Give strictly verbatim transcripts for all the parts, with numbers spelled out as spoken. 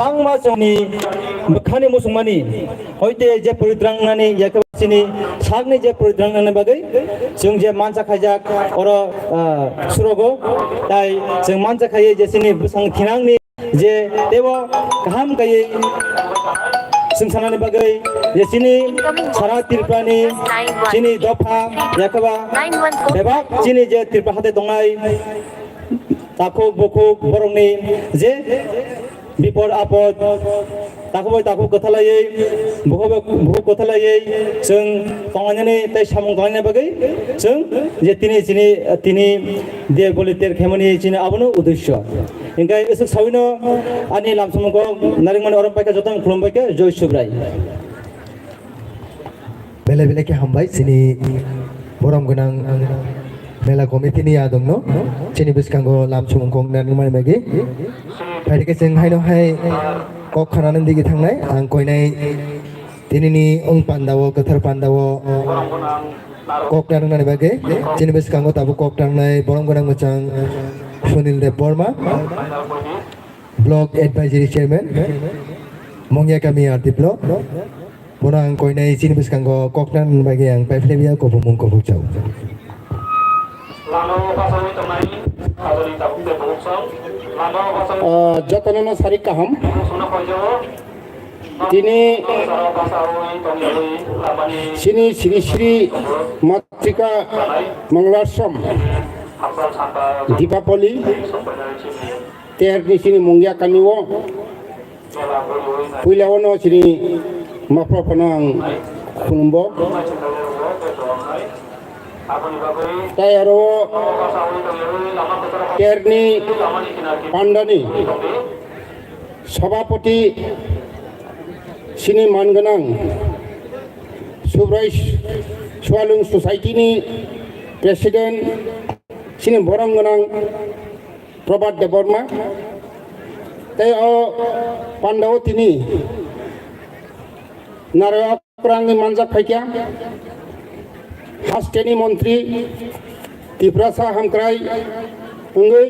Kwbangma chwngni bwkhani muchungmani hoite je poritrangnani yakhe chini sakni je poritrangnani bagwi chwng je mansa khaijak oro, ah, surogo, tai chwng mansa khaiwi je chini bwsang thinangni je teibo kaham kaiwi chwng sanani bagwi je chini sara Tripurani chini dopha yakheba bebak chini je Tripura hatai tongnai takhuk bukhuk borokni je bipod apod, takhuk bai takhuk kwthalaiwi, bukhuk bai bukhuk kwthalaiwi chwng tonglainani tei samung tonglaina bagwi chwng je tini chini, tini Deboli ter khaimani chini abono uddesyo. Hinkhe aswk sawino ani lamsumung kok narikmani orom paikha, jotono khulum paikha, Joi Subrai. Belai belai khe hambai chini borom gwnang mela committee ni adong no, chini bwskango lamsumung kok narwkmani bagwi. Phaidi khe chwng haino hai kok khanani digi thangnai, ang koinai tinini wng pandao, kwthar pandao kok narwknani bagwi chini bwskango tabuk kok nangnai borom gwnang mwchang Sunil Deb Borma. Block Advisory Chairman, Mongya Kami R D Block. Bono ang koinai chini bwskango kok nang bagwi ang paiphlaiya, kobomung kobok chao. Ah, jotono no sarik kaham. Tini chini Sri Sri Matrika Mangalarsom Dipapoli. Ter ni chini Mungya kami o. Puila o no chini mapra phano ang khulumbo. Tai aro ter ni pandani sabapati chini man gwnang Subrai Swalung Society ni president chini borong gwnang Prabhat Debbarma, tei o pandao tini Narayok Rangni manjak phaikya, hasteni montri, Tiprasa hamkrai wngwi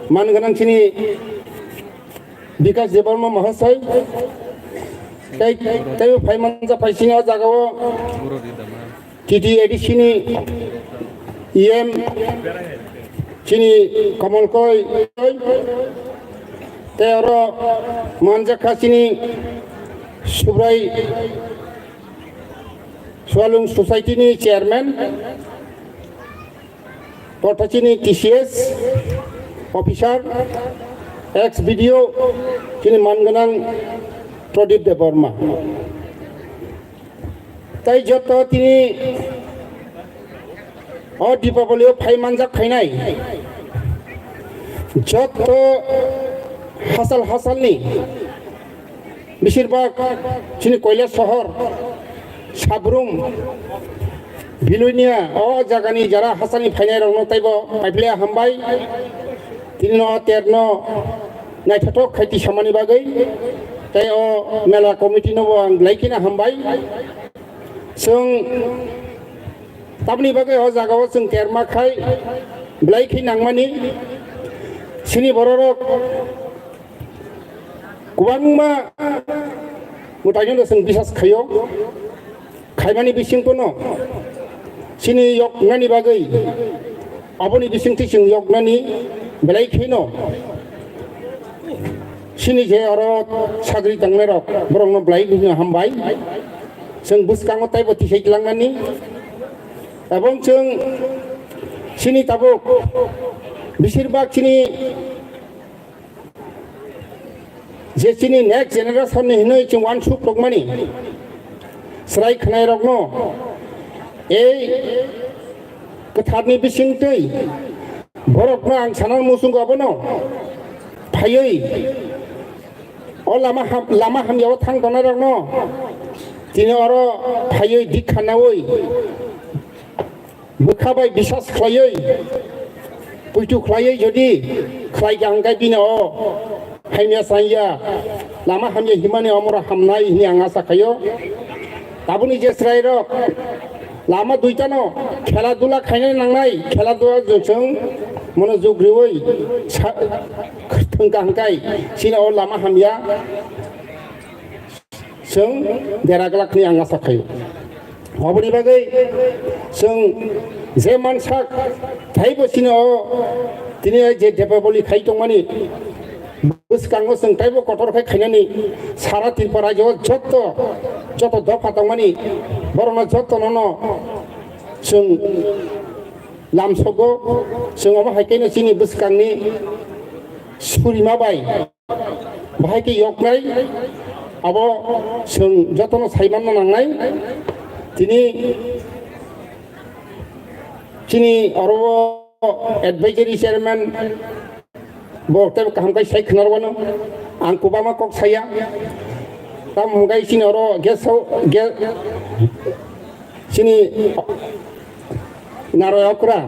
man gwnang chini Bikash Debbarma Mahasai, tei, tei phai manjak phai chini o jagao T T A D C ni E M chini Kamal Koi, tei oro manjakha chini Subrai Swalung Society ni chairman, totha chini T C S officer, ex B D O chini man gwnang Pradip Debbarma. Tai joto tini o Dipaboli o phai manjak phainai joto hasal hasalni besirbak chini Koilashahar, Sabrum, Bilonia o jagani jara hasalni phainai rokno taibo paiphlaiya hambai. Tini no terno naithothok khaiti samani bagwi, tei o mela committee no bo ang belai kheno hambai. Chwng tamni bagwi o jagao chwng terma khai belai khe nangmani chini bororok kwbangma mwtaino chwng bisas khaio. Khaimani bisingtwi no chini yoknani bagwi, aboni bisingtwi chwng yoknani belai kheno chini je oro sagri tangnairok borokno belai kheno hambai. Chwng bwskango taibo tisai tlangnani, ebong chwng chini tabuk besirbak chini je chini next generation ni hinwi chwng uansuk tongmani chwrai khwnairokno ei kwtharni bisingtwi borokno ang sana muchungo abono phaiwi o lama ham-, lama hamyao thang tongnairokno tini oro phaiwi dikha nawi bwkha bai bisas khlaiwi, puitu khlaiwi jodi khlai kha hwnkhe bini o hamya sanya lama hamya himani omoro hamnai hwnwi ang asa khaio. Tabukni je chwrairok lama duitano khela dula khaina nangnai, khela dula chwng Mono jugriwi sa-, thwngkha hwnkhe chini o lama hamya chwng dera glak hwnwi ang asa khaio. Oboni bagwi chwng je mansak taibo chini o tini je Depaboli khai tongmani bwskango chwng taibo kotor khai khainani sara Tripura rajyo jotto, joto dopha tongmani borokno jotto nono chwng lamsogo, chwng omo hai khe no chini bwskangni surima bai bahai khe yoknai, abo chwng jotono sai manna nangnai. Tini chini oro advisory chairman bo tei kaham khe sai khwnarwano ang kwbangma kok saya. Tamo hwnkhe chini oro guest hou-, ge-, chini Naroy okra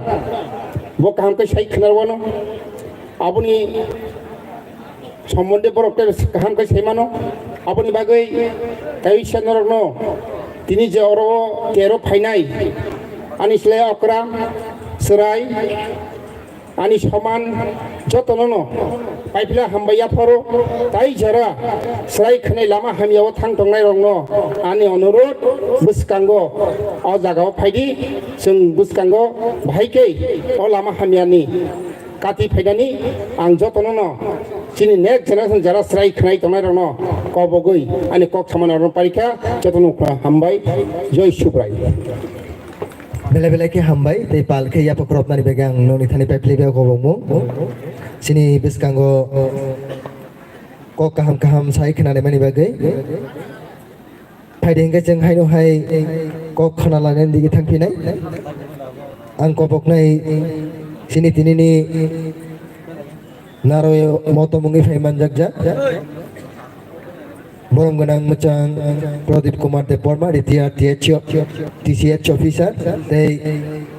bo kaham khe sai khwnarwano, aboni sombonde borok tei kaham khe sai mano. Aboni bagwi kaisa norokno tini je oro tero phainai ani slai okra, chwrai, ani soman jotono no paipila hambai yapharo, tai jora chwrai khwnai lama hamyao thang tongnai rokno ani onurod bwskango o jagao phaidi, chwng bwskango bahai khe o lama hamyani kati phainani ang jotono no chini next generation jara chwrai khwnai tongnai rokno kobogwi ani kok samani rokno parikha, jotono hambai, joi Subrai. Belai belai khe hambai tei pal khe yapha khoroknani bagwi ang nokni thani paiphlaibai o kobokmung. Chini bwskango kok kaham kaham sai khwnanimani bagwi. Phaidi hwnkhe chwng haino hai kok khwnalainani digi thangphinai. Ang koboknai chini tinini Naroi motom wngwi phai manjakjak. Borom gwnang mwchang Pradip Kumar Debbarma, retired T H O, T C H officer, tei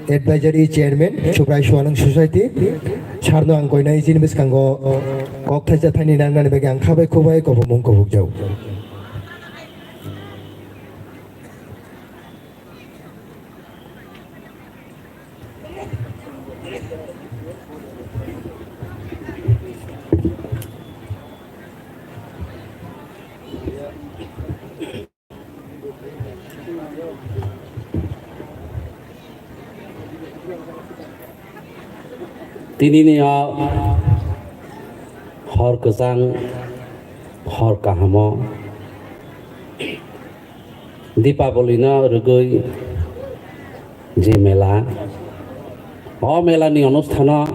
advisory chairman, Subrai Suanung Society. Sarno ang koinai chini bwskango kok thaisa thaini nangnani bagwi ang khabai khubai kobomung kobokjao. Tinini o hor kwchang, hor kahamo Dipaboli no rwgwi je mela, o mela ni onusthano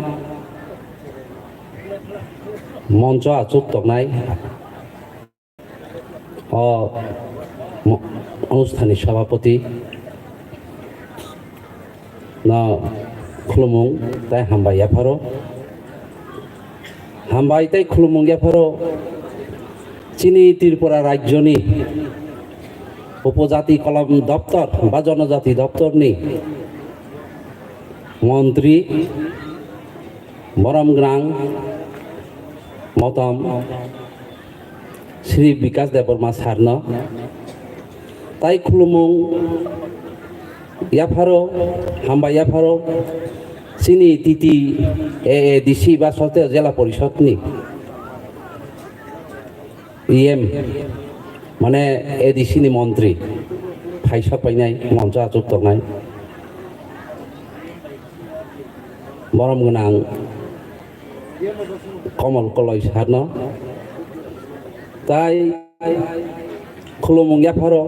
moncho achuk tongnai. O mo-, onusthanni sabhapati no khulumung tei hambai yapharo. Hambai tei khulumung yapharo chini Tripura rajyoni upojati kolom doptor ba jonojati doptorni montri borom gwnang motom Shri Bikash Debbarma sarno tai khulumung yapharo, hambai yapharo chini T T A A D C ba Sote Jela Porishod ni E M, mane A D C ni montri phaisa painai moncho achuk tongnai. Borom gwnang Komol Koloi sarno tai khulumung yapharo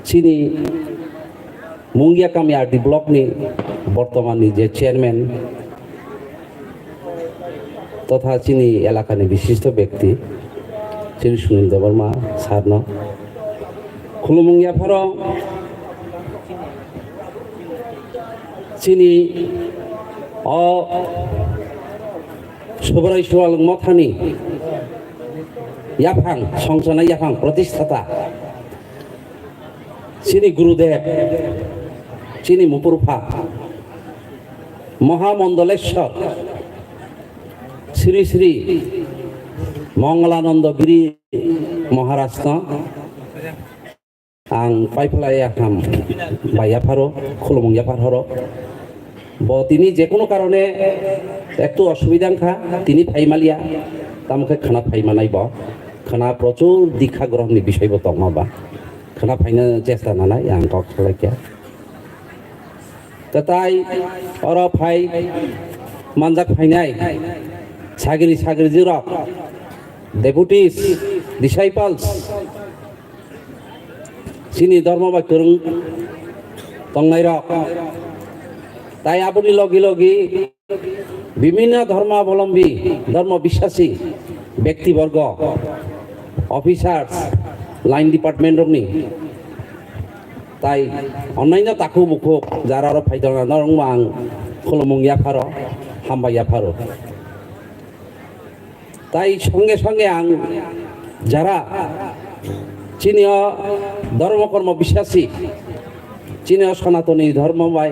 chini Mungia Kami R D block ni bortoman ni je chairman totha chini elakani bishisto bekti chini Sunil Debbarma sarno khulumung yapharo chini o Subrai Sualung Mothani yaphang, songchana yaphang, pratisthata, chini Gurudev, chini Mupurpha, Mohamondoleshwar, Sri Sri Mongolananda Giri Maharajno ang paiphlai yakham bai yapharo, khulumung yaphar horo. Bo tini je kono karone Ektu osubida wngkha, tini phai maliya, tamo khe khwna phai manai bo, khwna prochur dikha grohon ni bisoi bo tongma ba, khwna phaina chesta nanai ang kok salai khe. Kwtai oro phai manjak phainai sagri sagri jirok, deputies, disciples, chini dhormo bai kwrwng tongnairok, tai aboni logi logi bibhinno dhormo abolombi, dhormo biswasi bektiborgo, officers, line department rokni, tai onnaino takhuk bukhuk jara oro phai tongnai norokno ang khulumung yapharo, hambai yapharo. Tai songe songe ang jara chini o dhormo kormo biswasi, chini o Sanatoni dhormo bai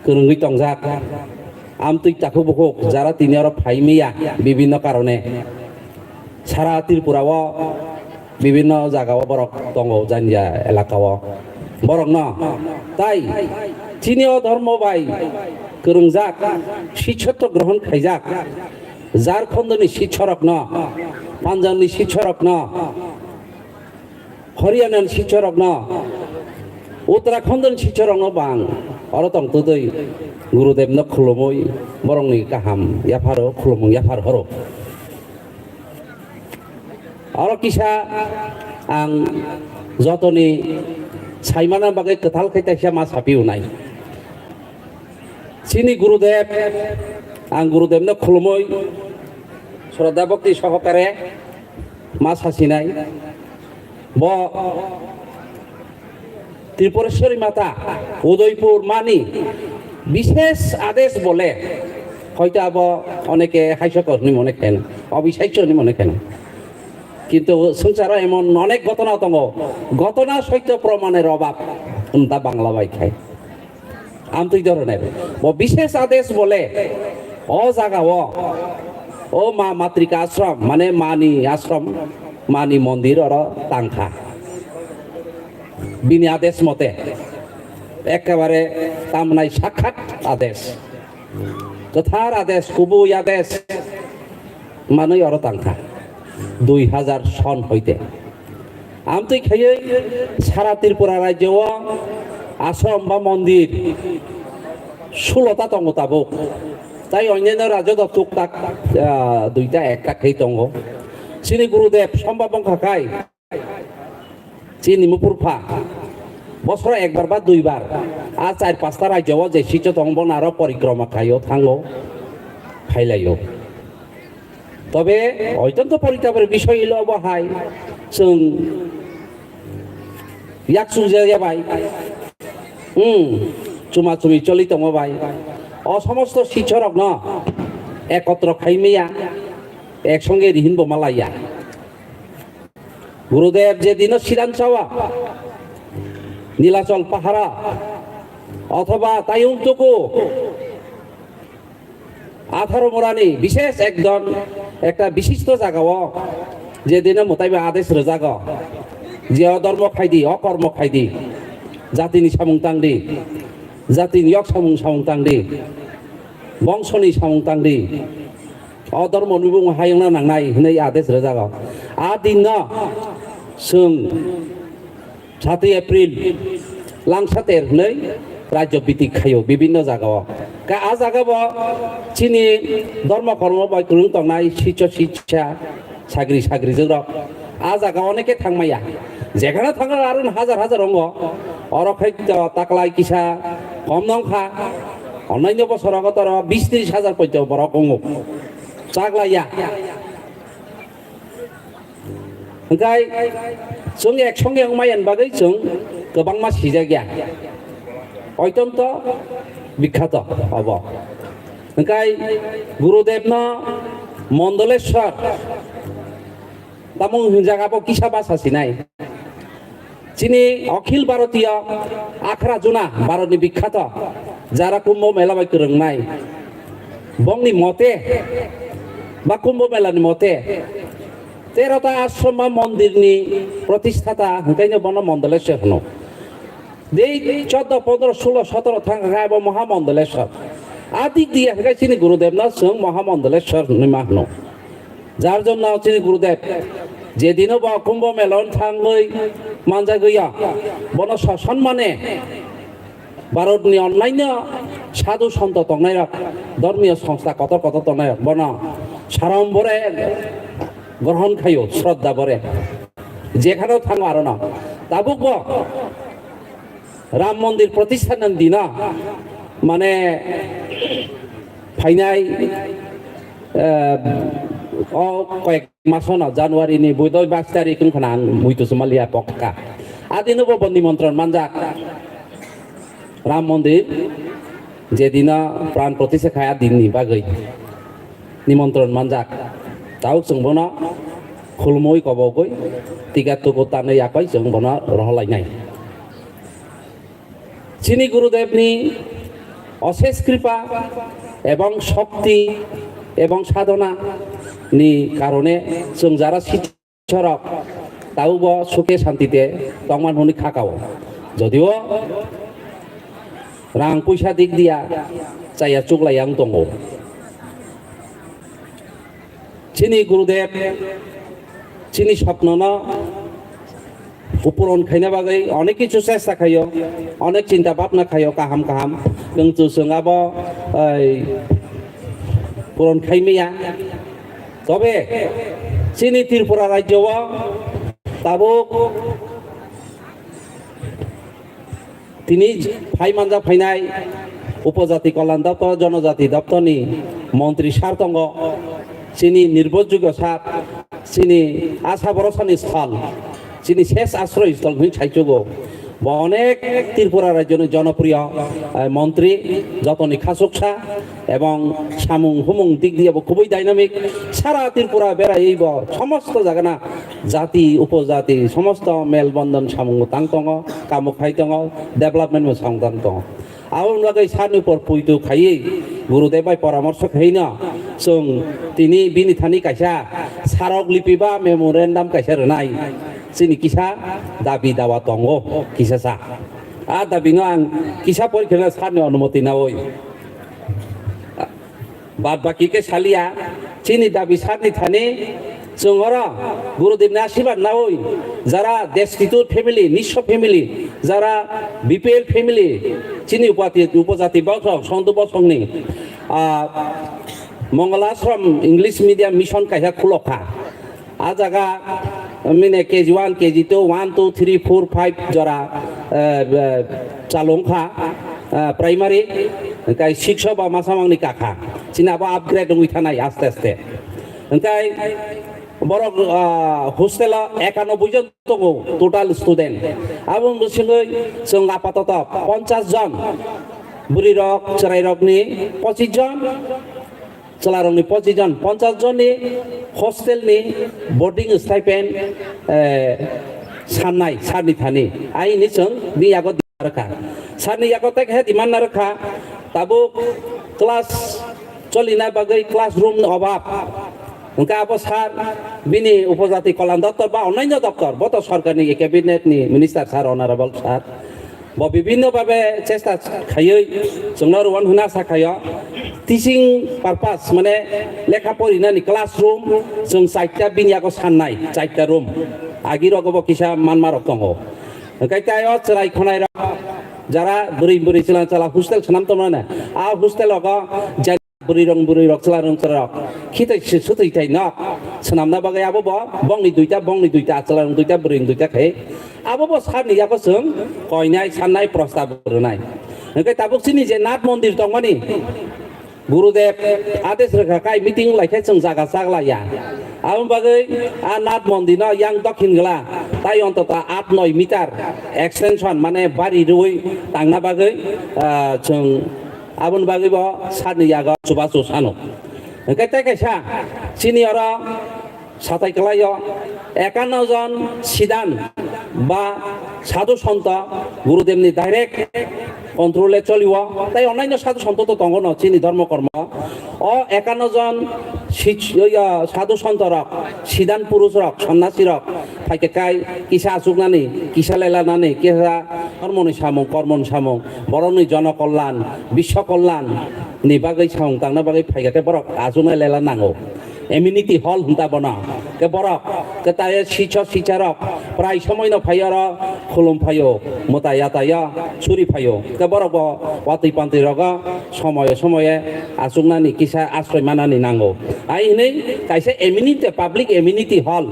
kwrwngwi tongjak, amtwi takhuk bukhuk jara tini oro phai maya bibhinno karone, sara Tripura o bibhinno jaga o borok tongo, janja elaka o borok no. Tai chini o dhormo bai kwrwngjak, sichatto grohon khaijak, Jharkhondni sicharokno, Punjabni sicharokno, Haryanani sicharokno, Uttarakhandni sicharokno bang oro tongtwtwi Gurudevno khulumwi borokni kaham yapharo, khulumung yaphar horo. Oro kisa ang jotoni saimana bagwi kwthal khe taisa ma sapi unai. Chini Gurudev, ang Gurudevno khulumwi, shraddha bhakti sohokare ma sasinai. Bo Tripureshwari Mata, Udaipur mani bishesh adesh bole, hoito abo oneke haisokor hinwi mone khen, obishaisyo hinwi mone khen. Kintu swngcharo emon onek ghotona tongo, ghotona soityo promaner obab, hwnta Bangla bai khai. Amtwi dhoroner. Bo bishesh adesh bole, o jaga o, o ma matrika ashram, mane mani ashram, mani mondir oro tangkha. Bini adesh mote, ekkebare tamnai sakhat adesh. Kwthar adesh, kubui adesh manwi oro tangkha dui hajar son hoite. Amtwi khaiwi sara Tripura rajyo o ashram ba mondir sulo ta tongo tabuk. Tai onyaino rajyo do tuktak, ah, duita ekta khai tongo. Chini Gurudev sombab wngkha khai. Chini Mukupha bosoro ekbar ba duibar a char pasta rajyo o je sicho tong bono aro porikroma khaio thango, phailaio. Tobe oitonto poritabor bisoy ilo bo hai chwng yak chungjaya bai, hmm, chuma chumi choli tongo bai. O somosto sichorokno ekotro khaimaya, ek songe rihin bo malaya. Gurudev je dino Siranchawa, Nilachal Pahara, othoba Tayung Tuku, Atharo Murani, bishesh ekdom ekta bishisto jagao je dino motaiba adesh rwjago, je o dhormo khaidi, o kormo khaidi, jatini samung tangdi, jatini yok samung samung tangdi, bongsoni samung tangdi. O dhormo ni bumung hayungna nangnai hwnwi adesh rwjago. A dinno chwng satwi April langsa ter hwnwi rajyo biti khaio bibinno jagao. Ka a jagabo chini dhormo kormo bai kwrwng tongnai sicho sicha sagri sagri jwkrok a jaga oneke thangmaya. Jekhano thangna aro hajar hajar ongo. Oro khai to taklai kisa kom nongkha. Onnaino bosorogo toro bis tris hajar poito borok ongo. Chaglaiya. Hwnkhe chwng ek songe wngmani bagwi chwng kwbangma sijakya. Oitonto bikhato obo. Hwnkhe Gurudevno Mondoleshwar tamung hwnjak abo kisa basa sinai. Chini Akhil Bharatiya Akhra Juna, Bharatni bikhato jara Kumbh Mela bai kwrwngnai. Bongni mote, ba Kumbh Melani mote, terota ashram ba mondirni protisthata, hwnkhaino bono Mondoleshwar hwno. Dei choddo, pondro, sulo, sotoro thangkha khe abo Moha Mondoleshwar. A dik diya hwnkhe chini Gurudevno chwng Mahamondoleshwar hwnwi ma hwno. Jar jonno chini Gurudev jedino bo Kumbho Melon thangwi manjagwiya, bono sason mane Bharatni onnaino sadhu santo tongnairok, dhormiyo songstha kotor kotor tongnairok bono sarom bore grohon khaio, shraddha bore. Jekhano thango arono. Tabuk bo Ram Mondir Pratishtha ni dino, mane, phainai, eh, o koyek masono, January ni bui doi bais tarik wngkhana ang muitu sumaliya pokka. Adino bo, bo nimontron manjak. Ram Mondir jedino pran pratishtha khai adinni bagwi nimontron manjak. Tabuk chwng bono khulumui kobogwi tiga tuku tanwi yakoi chwng bono rohorlainai. Chini Gurudevni osesh kripa ebong shokti ebong sadhona ni karone chwng jara sit- Sorok, taubo suke santite tongman hwnwi khakao. Jodio rang puisa dik diya chaya chuklai ang tongo. Chini Gurudev, chini sopnono puron khaina bagwi onek kichu chesta khaio, onek chinta bhabna khaio, kaham kaham. Chwng chwng abo, ai, puron khaimaya. Tobe chini Tripura rajyo o tabuk tini phai manja phainai Upojati Kalyan Doptor, Jonojati Doptor ni montri sir tongo, chini nirbhojyogyo sir, chini Asha Bhorosani sthol, chini ses asroy sthol hwnwi saichugo. Bo onek Tripura rajyoni jonopriyo, eh, montri, jotoni khasuksa, ebong samung humung dik diye bo khubui dynamic. Sara Tripura beraiwi bo somosto jagana jati, upojati, somosto melbondon samung bo tang tongo, kamo khai tongo, development bo samung tang tongo. Aboni bagwi sir ni upor puitu khaiwi Gurudev bai poramorso khaino chwng tini bini thani kaisa sarok lipi ba memorandum kaisa rwnai. Chini kisa dabi dawa tongo, kisa sa. A dabi no ang kisa porikheno sir ni onumoti nawi. Bad baki khe saliya, chini dabi sir ni thani chwng oro Gurudev ni ashirbad nawi, jara destitute family, nisho family, jara B P L family, chini upati, upojati bosong, sontu bosong ni, ah, Mongol Ashram English Medium Mission kaisa khulokha. A jaga mine K G one, K G two, one, two, three, four, five jora, eh, eh, chalung kha, eh, primary, hingkai six o ba masa mangni kakha. Chini abo upgrade wngwi thanai aste aste. Hingkai borok, ah, hostel o ekanoboi jon tongo total student. Abo wngwi chwng apatoto ponchas jon. Bwrwi rok, chwrai rokni pochis jon. Chwlarokni pochis jon, ponchas jonni hostelni boarding stipend, eh, sannai, sir ni thani. Aini chwng bini yago demand narwkha. Sir ni yago tei khe demand narwkha, tabuk class cholina bagwi classroom ni obab. Hwnkhe abo sir bini upojati Kalyan Doptor ba onnaino doptor, bo to sorkarni cabinet ni minister sir, honorable sir. Bo bibhinno bhabe chesta khaiwi chwngno rwon hwnwi asa khaio. Teaching purpose, mane lekha porinani classroom chwng chaita bini yago sannai, chaita room. Agi rogo bo kisa manma rok tongo. Hwnkhe tai o chwrai khonai rok jara bwrwi bwrwi chwla chwla hostel swnam tongmani. A hostel rogo jani Bwrwi rok, bwrwi rok, chwla rok, chwla rok. Khitai se sutwi tai nok. Swnamna bagwi abo bo bongni duita, bongni duita, chwla rok duita, bwrwi rok duita khai. Abo bo sir ni yago chwng koinai, sannai, prostab rwnai. Hwnkhe tabuk chini je Nath Mondir tongmani, Gurudev ades rwkha kai meeting lai khe chwng jaga chaglaiya. Aboni bagwi a Nath Mondir no yang dokhin gla tai ontoto aat noi meter extension, mane bari rwui tangna bagwi, ah, chwng Aboni bagwi bo sir ni yago chubachu sano. Hwnkhe tei kaisa chini oro satai kwlaio, ekanno jon sidan ba sadhu santo Gurudev ni direct control e cholio, tei onnaino sadhu santo to tongo no chini dhormo kormo. O ekanno jon sich-, oya, sadhu santo rok, sidan purush rok, sonnasi rok, phaikhe kai kisa achuknani, kisa lelanani, kisa dhormoni samung, kormoni samung, borokni jono kollan, biswa kollan ni bagwi samung tangna bagwi phaikhe borok achukna lela nango. Amenity hall hwnta bono. Ke borok, ke tai sicho sicharok, prai somoino phaio oro khulum phaio, mwtai yataio, suri phaio. Ke borok bo watwi pantwi rogo somoyo somoye achuknani kisa asroi manani nango. Ai hwnwi kaisa amenity, public amenity hall.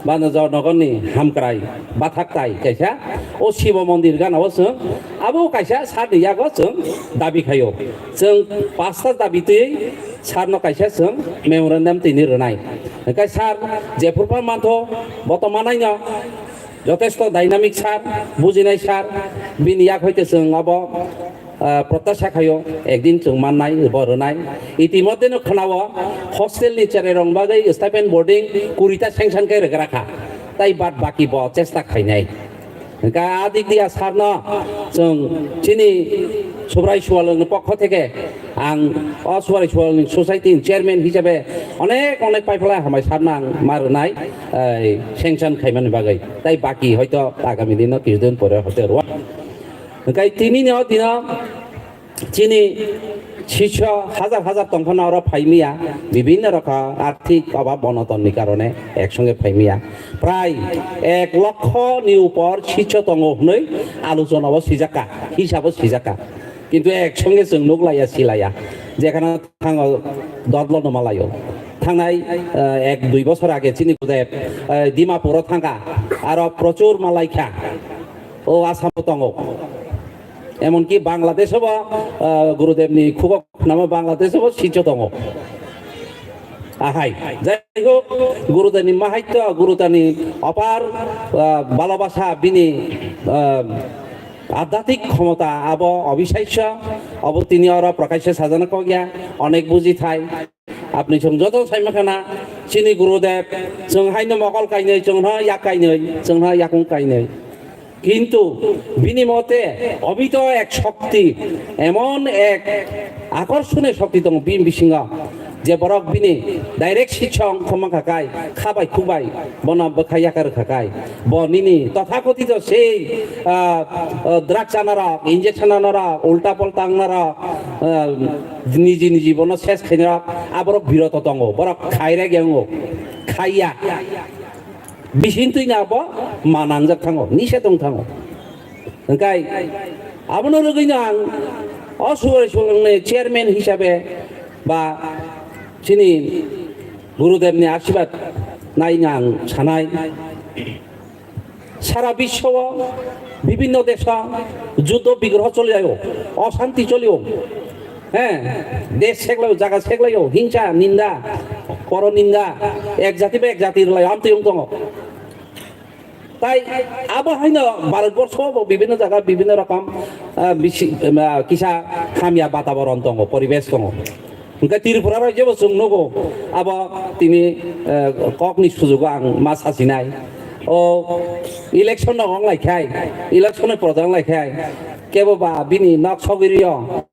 Bano Jonogonni hamkrai, bathaktai kaisa, o Shibo mondir gana o chwng, abo kaisa sir ni yago chwng dabi khaio. Chwng pasta dabi twi sir no kaisa chwng memorandum tini rwnai. Hwnkhe sir jephuru pha mantho, bo to manaino, jotesto dynamic sir, bujinai sir, bini yak hoite chwng abo ah, protyasha khaio, ekdin chwng mannai, bo rwnai. Itimodheno khwnao, hostel ni cherai rok bagwi stipend boarding kuri ta sanction khe rwgra kha, tai bad baki bo chesta khainai. Hwnkhe a dik dia sir no chwng chini Subrai Sualwng ni pokho theke ang o Subrai Sualwng ni society ni chairman hisabe onek onek paiphalai hambai sir no ang ma rwnai, ei, sanction khaimani bagwi. Tai baki hoito agami dino kichu din pore hoito rwak. Hwnkhe tini ni o dino chini sisyo hajar hajar tongphano oro phaimiya, bibinno rokom arthik obab onotonni karone ek songe phaimiya. Prai ek lokho ni upor sisyo tongo hwnwi alochona o sijaka, hisabo sijaka. Kintu ek songe chwng nuklaiya, silaiya. Jekhano thango dodlo no malaio. Thangnai, eh, ek dui bosor age chini Gurudep, eh, Dimapuro thangkha, aro prochur malaikha. O Asamo tongo. Emonki Bangladesho bo, ah, Gurudevni khubok namo Bangladesho bo sitio tongo. Ahai, jai hok, Gurudevni mahaitta, Gurudevni opar, ah, balobasa, bini, ah, adhyatmik khomota, abo obisasya, abo tini oro prokasya sajana kok ya, onek buji thai. Apni chwng joto sai mankha na, chini Gurudev, chwng haino mokol kainwi, chwng no yak kainwi, chwng no yakung kainwi. Kintu bini mote obi to ek shokti, emon ek akorshone shokti tongo bini bisingo, je borok bini direct sichong khoma kha kai, kha bai khuk bai bono bwkha yakar kha kai. Bo nini tothakothito sei, ah, ah, drugs anarok, injection anarok, ulta polta angnarok, ah, niji niji bono ses khainarok, aborok biroto tongo, borok khairek yango, khaiya. Bising twi na bo manangjak thango, nise tong thango. Hwnkhe abono rwgwino ang o Surai Sualwngni chairman hisabe ba chini Gurudevni asirwad naino ang sanai. Sara biswo bibinno desho juddo bigroho choli jaio, oshanti cholio. He, desh seklaio, jaga seklaio, hingsa, ninda, poro ninda, ek jati ba ek jati rwlaio, amtwi wng tongo. Tai abo haino Bharatborsho bo bibinno jaga bibinno rokom, ah, bisi, ah, kisa hamya bataboron tongo, poribesh tongo. Hwnkhe Tripura rajyo bo chwng nugo, abo tini, eh, kokni sujugo ang ma sasinai. O election no wng lai khai, election no proja wng lai khai, kebo ba bini nok sogwi rio,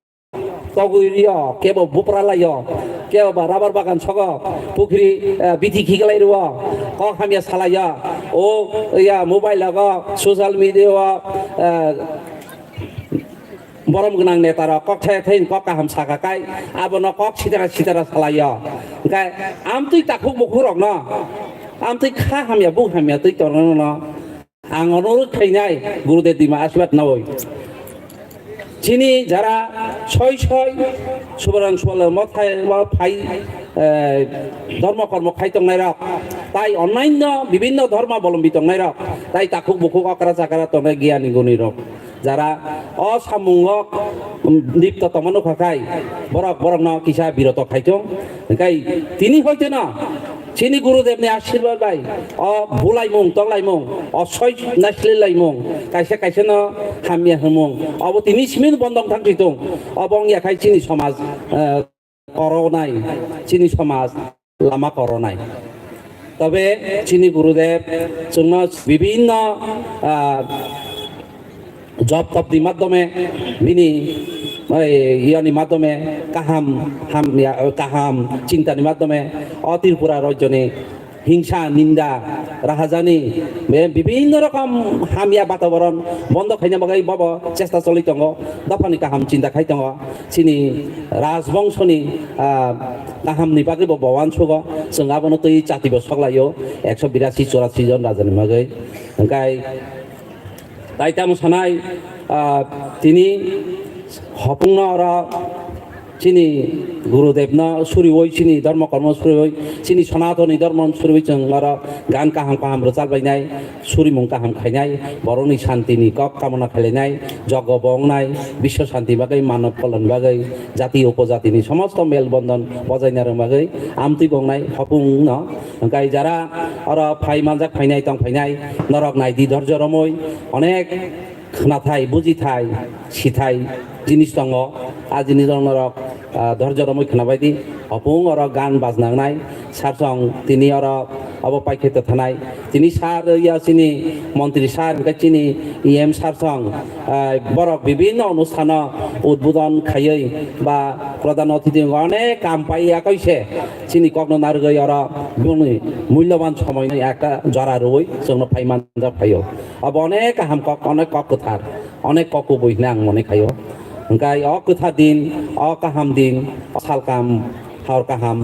togwi rio, kebo bupra laio, kebo ba rubber bagan sogo, pukhri, eh, bithi khiklai rio, kok hamya salaio, o ya mobile logo, social media o, eh, borom gwnang neta rok kok thaya thaya kok kaham saka kai, abono kok sitara sitara salaio. Hwnkhe amtwi takhuk bukhuk rokno, amtwi kha hamya buk hamya twi tongnano ang onurudh khainai Gurudev Dima asirwad nawi. Chini jara soi soi Subarang Suala mothai o phai, eh, dhormo kormo khai tongnai rok, tai onnainno bibinno dhorma bolombi tongnai rok, tai takhuk bukhuk okra chakra tongnai giyani guni rok. Jara o samungo lipto tongma nukha khai borok borokno kisa biroto khai thung. Hwnkhe tini hoiteno chini Gurudevni asirwad bai o bulaimung toklaimung, o soi naisli laimung, kaisa kaisano hamya hwmung, obo tini simi bondo wng thang thwi thung. Obo wngya khai chini somaj, eh, koronai, chini somaj lama koronai. Tobe chini Gurudev chwngno bibinno, ah, job tob ni madhyome, bini, oi, yani madhyome kaham, ham, ya, kaham chinta ni madhyome o Tripura rajyoni hingsa, ninda, rahajani, be-, bibinno rokom hamya bataboron bondo khaina bagwi bobo chesta choli tongo, dophani kaham chinta khai tongo. Chini rajbongshoni, ah, kahamni bagwi bo bo uansugo, chwng abono twi chatibo soklaio, ekso birasi churasi jon rajani bagwi. Hwnkhe tai tamo sanai, ah, tini hopungno oro chini Gurudevno suriwi, chini dhormo kormo suriwi, chini Sanatoni dhormo suriwi chwng oro gan kaham kaham rwchapbainai, surimung kaham khainai, borokni santini kok kamona khainai, jogo bo wngnai, biswa santi bagwi, manob kolon bagwi, jati upojatini somosto mel bondon bojaina rwna bagwi amtwi bo wngnai hopungno. Hwnkhe jara oro phai manjak phainai tong phainai, norok naidi dhorjo romwi onek khnathai, bujithai, sithai jinis tongo. A jinis rok norok, ah, dhorjo romwi khnabai di. Hopung oro gan bajna wngnai, sarsong tini oro obo paikhe twthanai. Tini sir ya chini montri sir hwnkhe chini E M sarsong, ah, borok bibinno onusthano udbodon khaiwi ba pradhan othithi onek kam paiya kaise chini kokno narwgwi oro bini mulyoban somoino ekta jora rwwi chwngno phai manjak phaio. Abo onek kaham kok, onek kok kwthar, onek kok kubui hwnwi ang mone khaio. Hwnkhe o kwthar din, o kaham din, o salkam, hor kaham,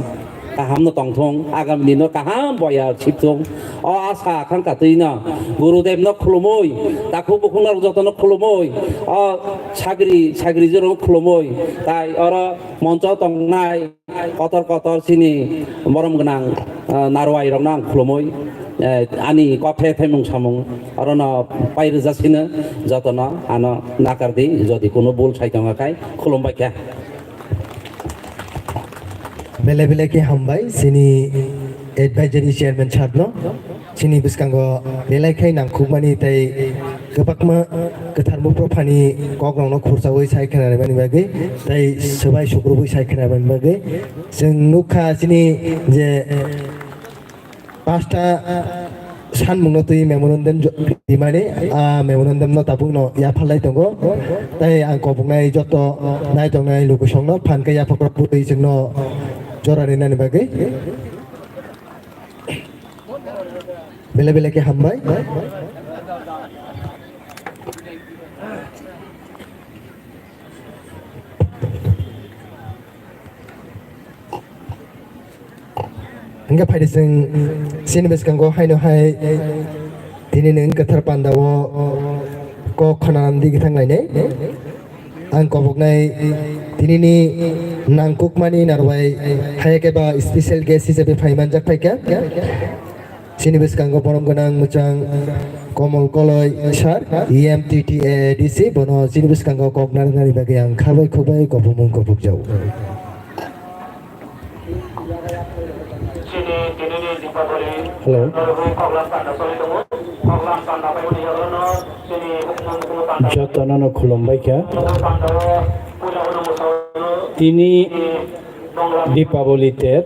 kaham no tongthung, agami dino kaham boya sipthung. O asa khangka twino Gurudev no khulumui, takhuk bukhuk no jotono khulumui, o sagri, sagri jero khulumui, tai oro moncho tongnai, kotor kotor chini borom gwnang, ah, narwai rokno ang khulumui, eh, ani kok khe thaimung samung orono pai rwja sino jotono ano nakar di, jodi kuno bul sai tongo khai khulumbai kha. Belai belai khe hambai chini advisory chairman sir no. Chini bwskango belai khai nangkukmani tei kwbangma kwthar mukrophani kokrokno khursaui sai khwnanimani bagwi tei swbai sukrubui sai khwnanimani bagwi chwng nukha chini je pasta sanmungno twi memorandum jo-, rimani, a memorandumno tabukno yapharlai tongo. Tei ang koboknai joto naitongnai lukusongno phan khe yaphakrok bwtwi chwngno jora rinani bagwi. Belai belai khe hambai. Hingke phaidi chwng chini bwskango haino hai tini nwng kwthar pandao kok khwnanani digithang lainai. Ang koboknai tinini nangkukmani narwai hai khe ba special guest hisabe phaimanjak phaikha. Chini bwskango borom gwnang mwchang Komol Koloi sir, E M T T A D C, bono chini bwskango kok narwknani bagwi ang khabai khukbai kopumung kopukjago. Hello. Jotono no khulumbai kha. Tini Dipaboli ter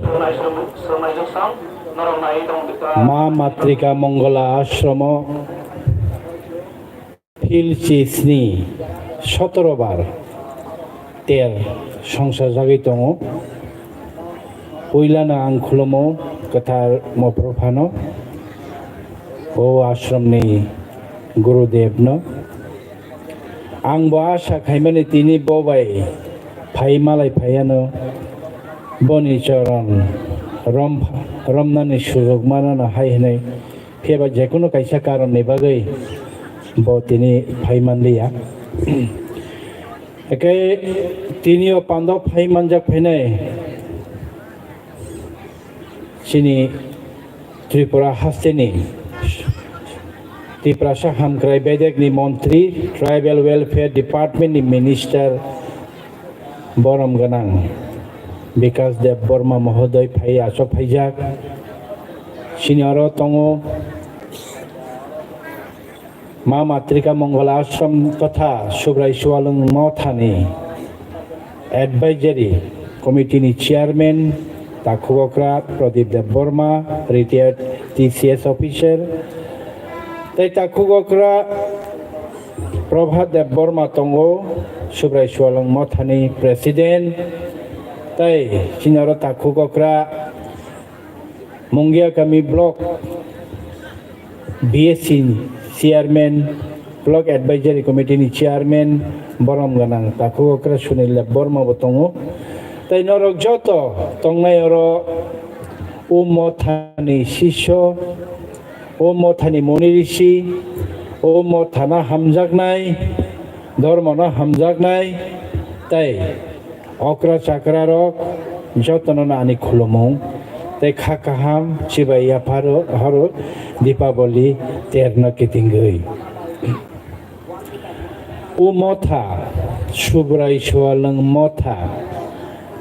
Ma Matrika Mongala Ashromo Phil chisni sotoro bar ter songsa jagwi tongo. Puilano ang khulumo kwthar Mophrophano, o ashramni Gurudevno. Ang bo asa khaimani tini bo bai phai malai phaiano boni choron rom, romnani sujok manano hai hwnwi. Phiya ba jekunu kaisa karonni bagwi bo tini phai manliya. Eke tini o pando phai manjak phainai chini Tripura hasteni Tiprasa Hamkrai Bedekni Montri, Tribal Welfare Department ni Minister, Borom gwnang Bikas Deb Borma mohodoy phai achok phaijak. Chini oro tongo Ma Matrika Mongol Ashram totha Subrai Sualwng Mothani Advisory Committee ni Chairman Takhuk Okra Pradip Deb Borma, retired T C S officer, tei Takhuk Okra Prabhat Deb Borma tongo, Subrai Sualwng Mothani President, tei chini oro Takhuk Okra Mungiakami Block B S C Chairman, Block Advisory Committee ni Chairman, borom gwnang takhuk okra Sunil Debbarma bo tongo. Tai norok joto tongnai oro o mothani sisyo, o mothani muni risi, o mothano hamjaknai, dhormono hamjaknai, tai okra chakra rok jotono no ani khulumung tei kha kaham chibai yapharo horo Dipaboli terno kitingwi. O motha, Subrai Sualwng motha,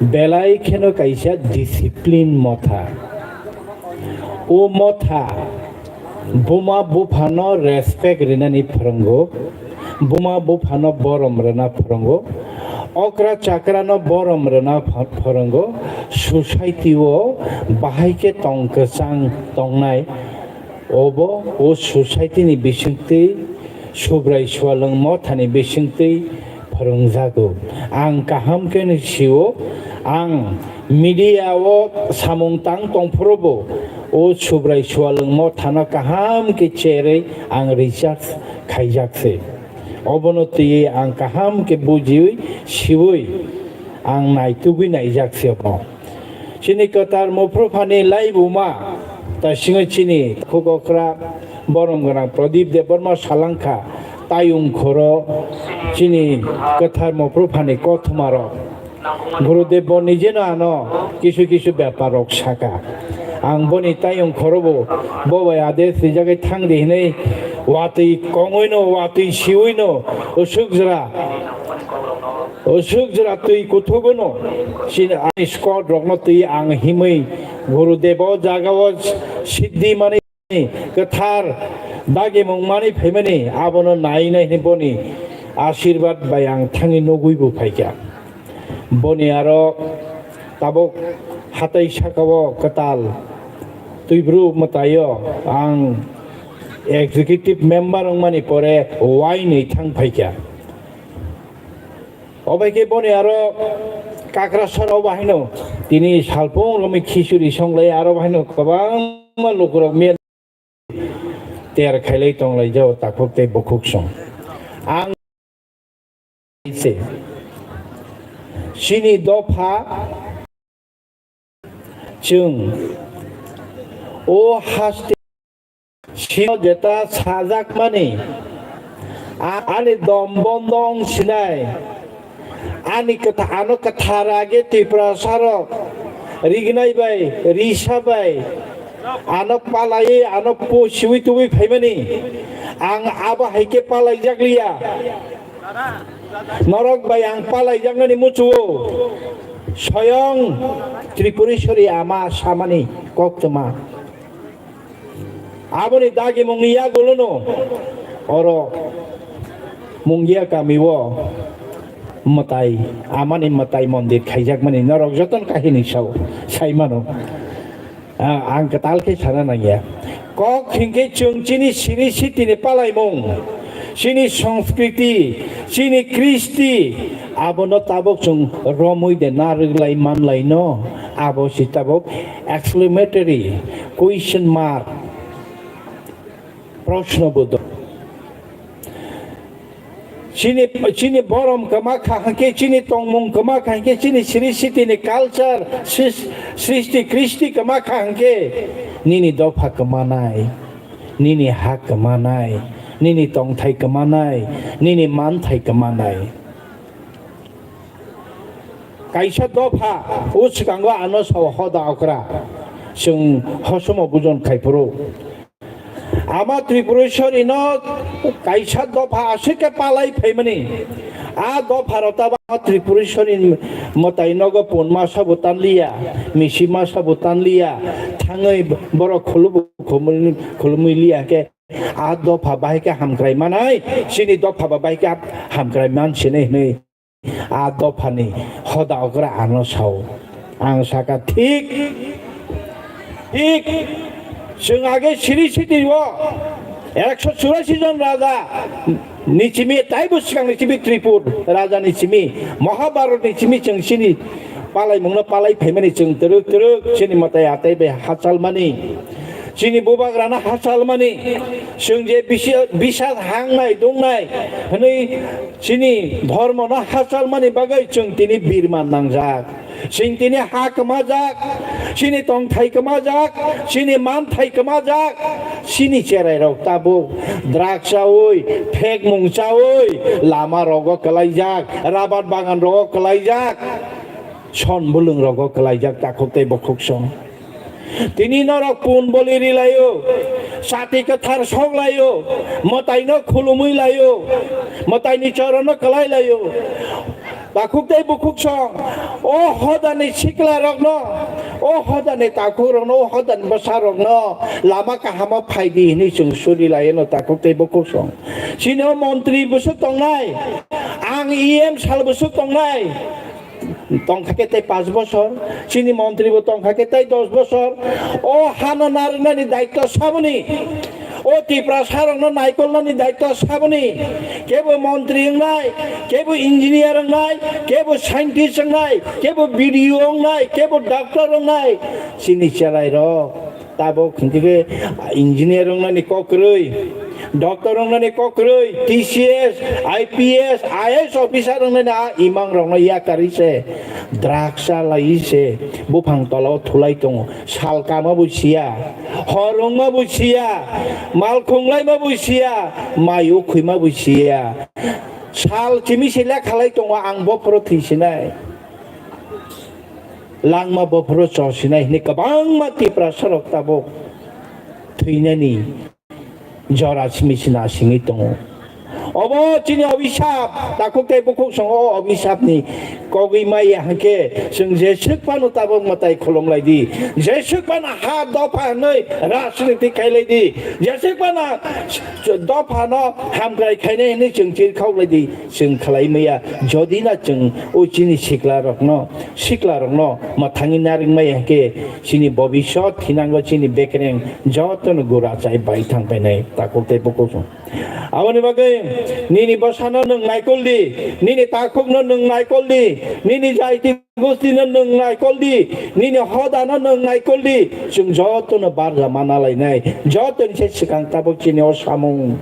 belai kheno kaisa discipline motha. O motha, buma buphano respect rinani phwrwngo, buma buphano borom rwna phwrwngo, okra chakrano borom rwna ph-, phwrwngo, society o bahai khe tong kwchang tongnai, obo o society ni bisingtwi Subrai Sualwng mothani bisingtwi phwrwngjago. Ang kaham khe no sio, ang media o samung tang tongphuru bo o Subrai Sualwng mothano kaham khe cherwi ang research khaijak se. Obono twiwi ang kaham khe bujiwi siwi ang naitugwi naijak se obo. Chini kwtal Mophuphani laibuma, ta singwi chini khuk okra borom gwnang Pradip Debbarma salangkha, tayung khoro chini kwthar Mophuphani kothmarok. Gurudev bo nijeno ano kisu kisu bepar rok saka. Ang boni tayung khoro bo, bo bai ade swijagwi thangdi hinwi watwi kongwino, watwi siwino, usuk jora. Usuk jora twi kuthugono, chini ani squad rokno twi ang himwi Gurudev o jaga o siddhi mani kwthar dagimung mani phaimani abono nai nai hinwi boni asirwad bai ang thangwi nugwi bo phaikha. Boni aro tabuk hatai saka o kwtal Twibru mwtaio ang executive member wngmani pore wainwi thang phaikha. Obai khe boni aro Kakrasar o bahaino tini salpung romwi khichuri songlai aro bahaino kwbangma lukurok mel ter khailai tonglai jao takhuk tei bukhuk song. Ang se chini dopha chwng o haste sino jeta sajakmani a-, ani dom bondong sinai ani kwtha-, ano kwthar age Tiprasarok rignai bai, risa bai, ano palai, ano po siwi tuwi phaimani ang abo hai khe palai jakliya. Norok bai ang palai jaknani muchuo, soyong Tripureshwari ama samani koktwma. Aboni dagimungni yagulono oro Mungia kamio mwtai, amani mwtai mondir khaijakmani norok jotono kahini sao, saimano. Ah, ang kwtal khe sana nangya. Kok hinkhe chwng chini siri sitini palaimung, chini songskriti, chini kristi, abono tabuk chwng romwi de narwglai manlaino, abo si tabuk exclamatory question mark, proshno bodol. Chini, chini borom kwma kha hwnkhe, chini tongmung kwma kha hwnkhe, chini siri sitini culture, sris-, srishti kristi kwma kha hwnkhe, nini dopha kwmanai, nini ha kwmanai, nini tongthai kwmanai, nini manthai kwmanai. Kaisa dopha o swkango ano sao hoda okra, chwng hosomo bujon khaiphuru. Ama Tripureshwari no kaisa dopha aswk khe palai phaimani. A dopha rok tabo Tripureshwari mwtai nogo pun masa bo tanliya, misi masa bo tanliya, thangwi borok khulubu khumul-, khulumwi liya khe a dopha bahai khe hamkrai manai, chini dopha ba bahai khe hamkrai man sini hinwi. A dophani hoda okra ano sao. Ang saka thik, thik. Chwng age siri siti o ekso churasi jon raja ni simi, taibo swkang ni simi Tripur raja ni simi, Mahabharat ni simi chwng sini palaimungno palai phaimani chwng twrwk twrwk chini mwtai atai bai hachalmani, chini bubagrano hachalmani, chwng je bisi-, bisal hangnai dungnai hwnwi chini dhormono hachalmani bagwi chwng tini birman nangjak. Chwng tini ha kwmajak, chini tongthai kwmajak, chini manthai kwmajak, chini cherairok tabuk drugs chaui, phekmung chaui, lama rogo kwlaijak, rabar bagan rogo kwlaijak, son bulung rogo kwlaijak takhuk tei bukhuk song. Tini norok pun boli rilaio, sati kwthar soklaio, mwtaino khulumui laio, mwtaini chorono kwlai laio. Takhuk tei bukhuk song, o hodani sikla rokno, o hodani takhuk rokno, o hodani bwsa rokno lama kahamo phaidi hinwi chwng suri laino takhuk tei bukhuk song. Chini o montri bwswk tongnai, ang E M sal bwswk tongnai, tongkha khe tei panch bosor, chini montri bo tongkha khe tei dos bosor, o hano narwknani daitto saboni. O Tiprasa rokno naikolnani daitto saboni, kebo montri wngnai, kebo engineer wngnai, kebo scientist wngnai, kebo B D O wngnai, kebo doctor wngnai, chini cherai rok tabuk hinkhe engineer wngnani kok kwrwi, doctor wngnani kok kwrwi, T C S, I P S, I A S officer wngnani a imang rokno yakarwi se drugs chalaiwi se buphang tola o thulai tongo. Sal kama bo siya, hor wngma bo siya, mal khunglai ma bo siya, mai ukhwi ma bo siya. Sal chimi se lekhalai tongo, ang bophoro thwi sinai, langma bophoro cho sinai hinwi kwbangma Tiprasa rok tabuk thwinani jora simi sina singwi tongo. Obo chini obisap, takhuk tei bukhuk songo o obisapni kogwi maya hwnkhe chwng jeswk phano tabuk mwtai khulum lai di, jeswk phano ha dopha hwnwi rajniti khai lai di, jeswk phano dopha no hamkrai khainai hwnwi chwng chirkhok lai di, chwng khlai maya. Jodi na chwng o chini sikla rokno, sikla rokno mwthangwi narwk maya hwnkhe chini bobisot thinango chini bekereng jotono gura chai bai thang painai takhuk tei bukhuk song. Aboni bagwi nini bwsano nwng naikol di, nini takhukno nwng naikol di, nini jaiti gostino nwng naikol di, nini hodano nwng naikol di. Chwng jotono barja mana lainai, jotoni se swkang tabuk chini o samung.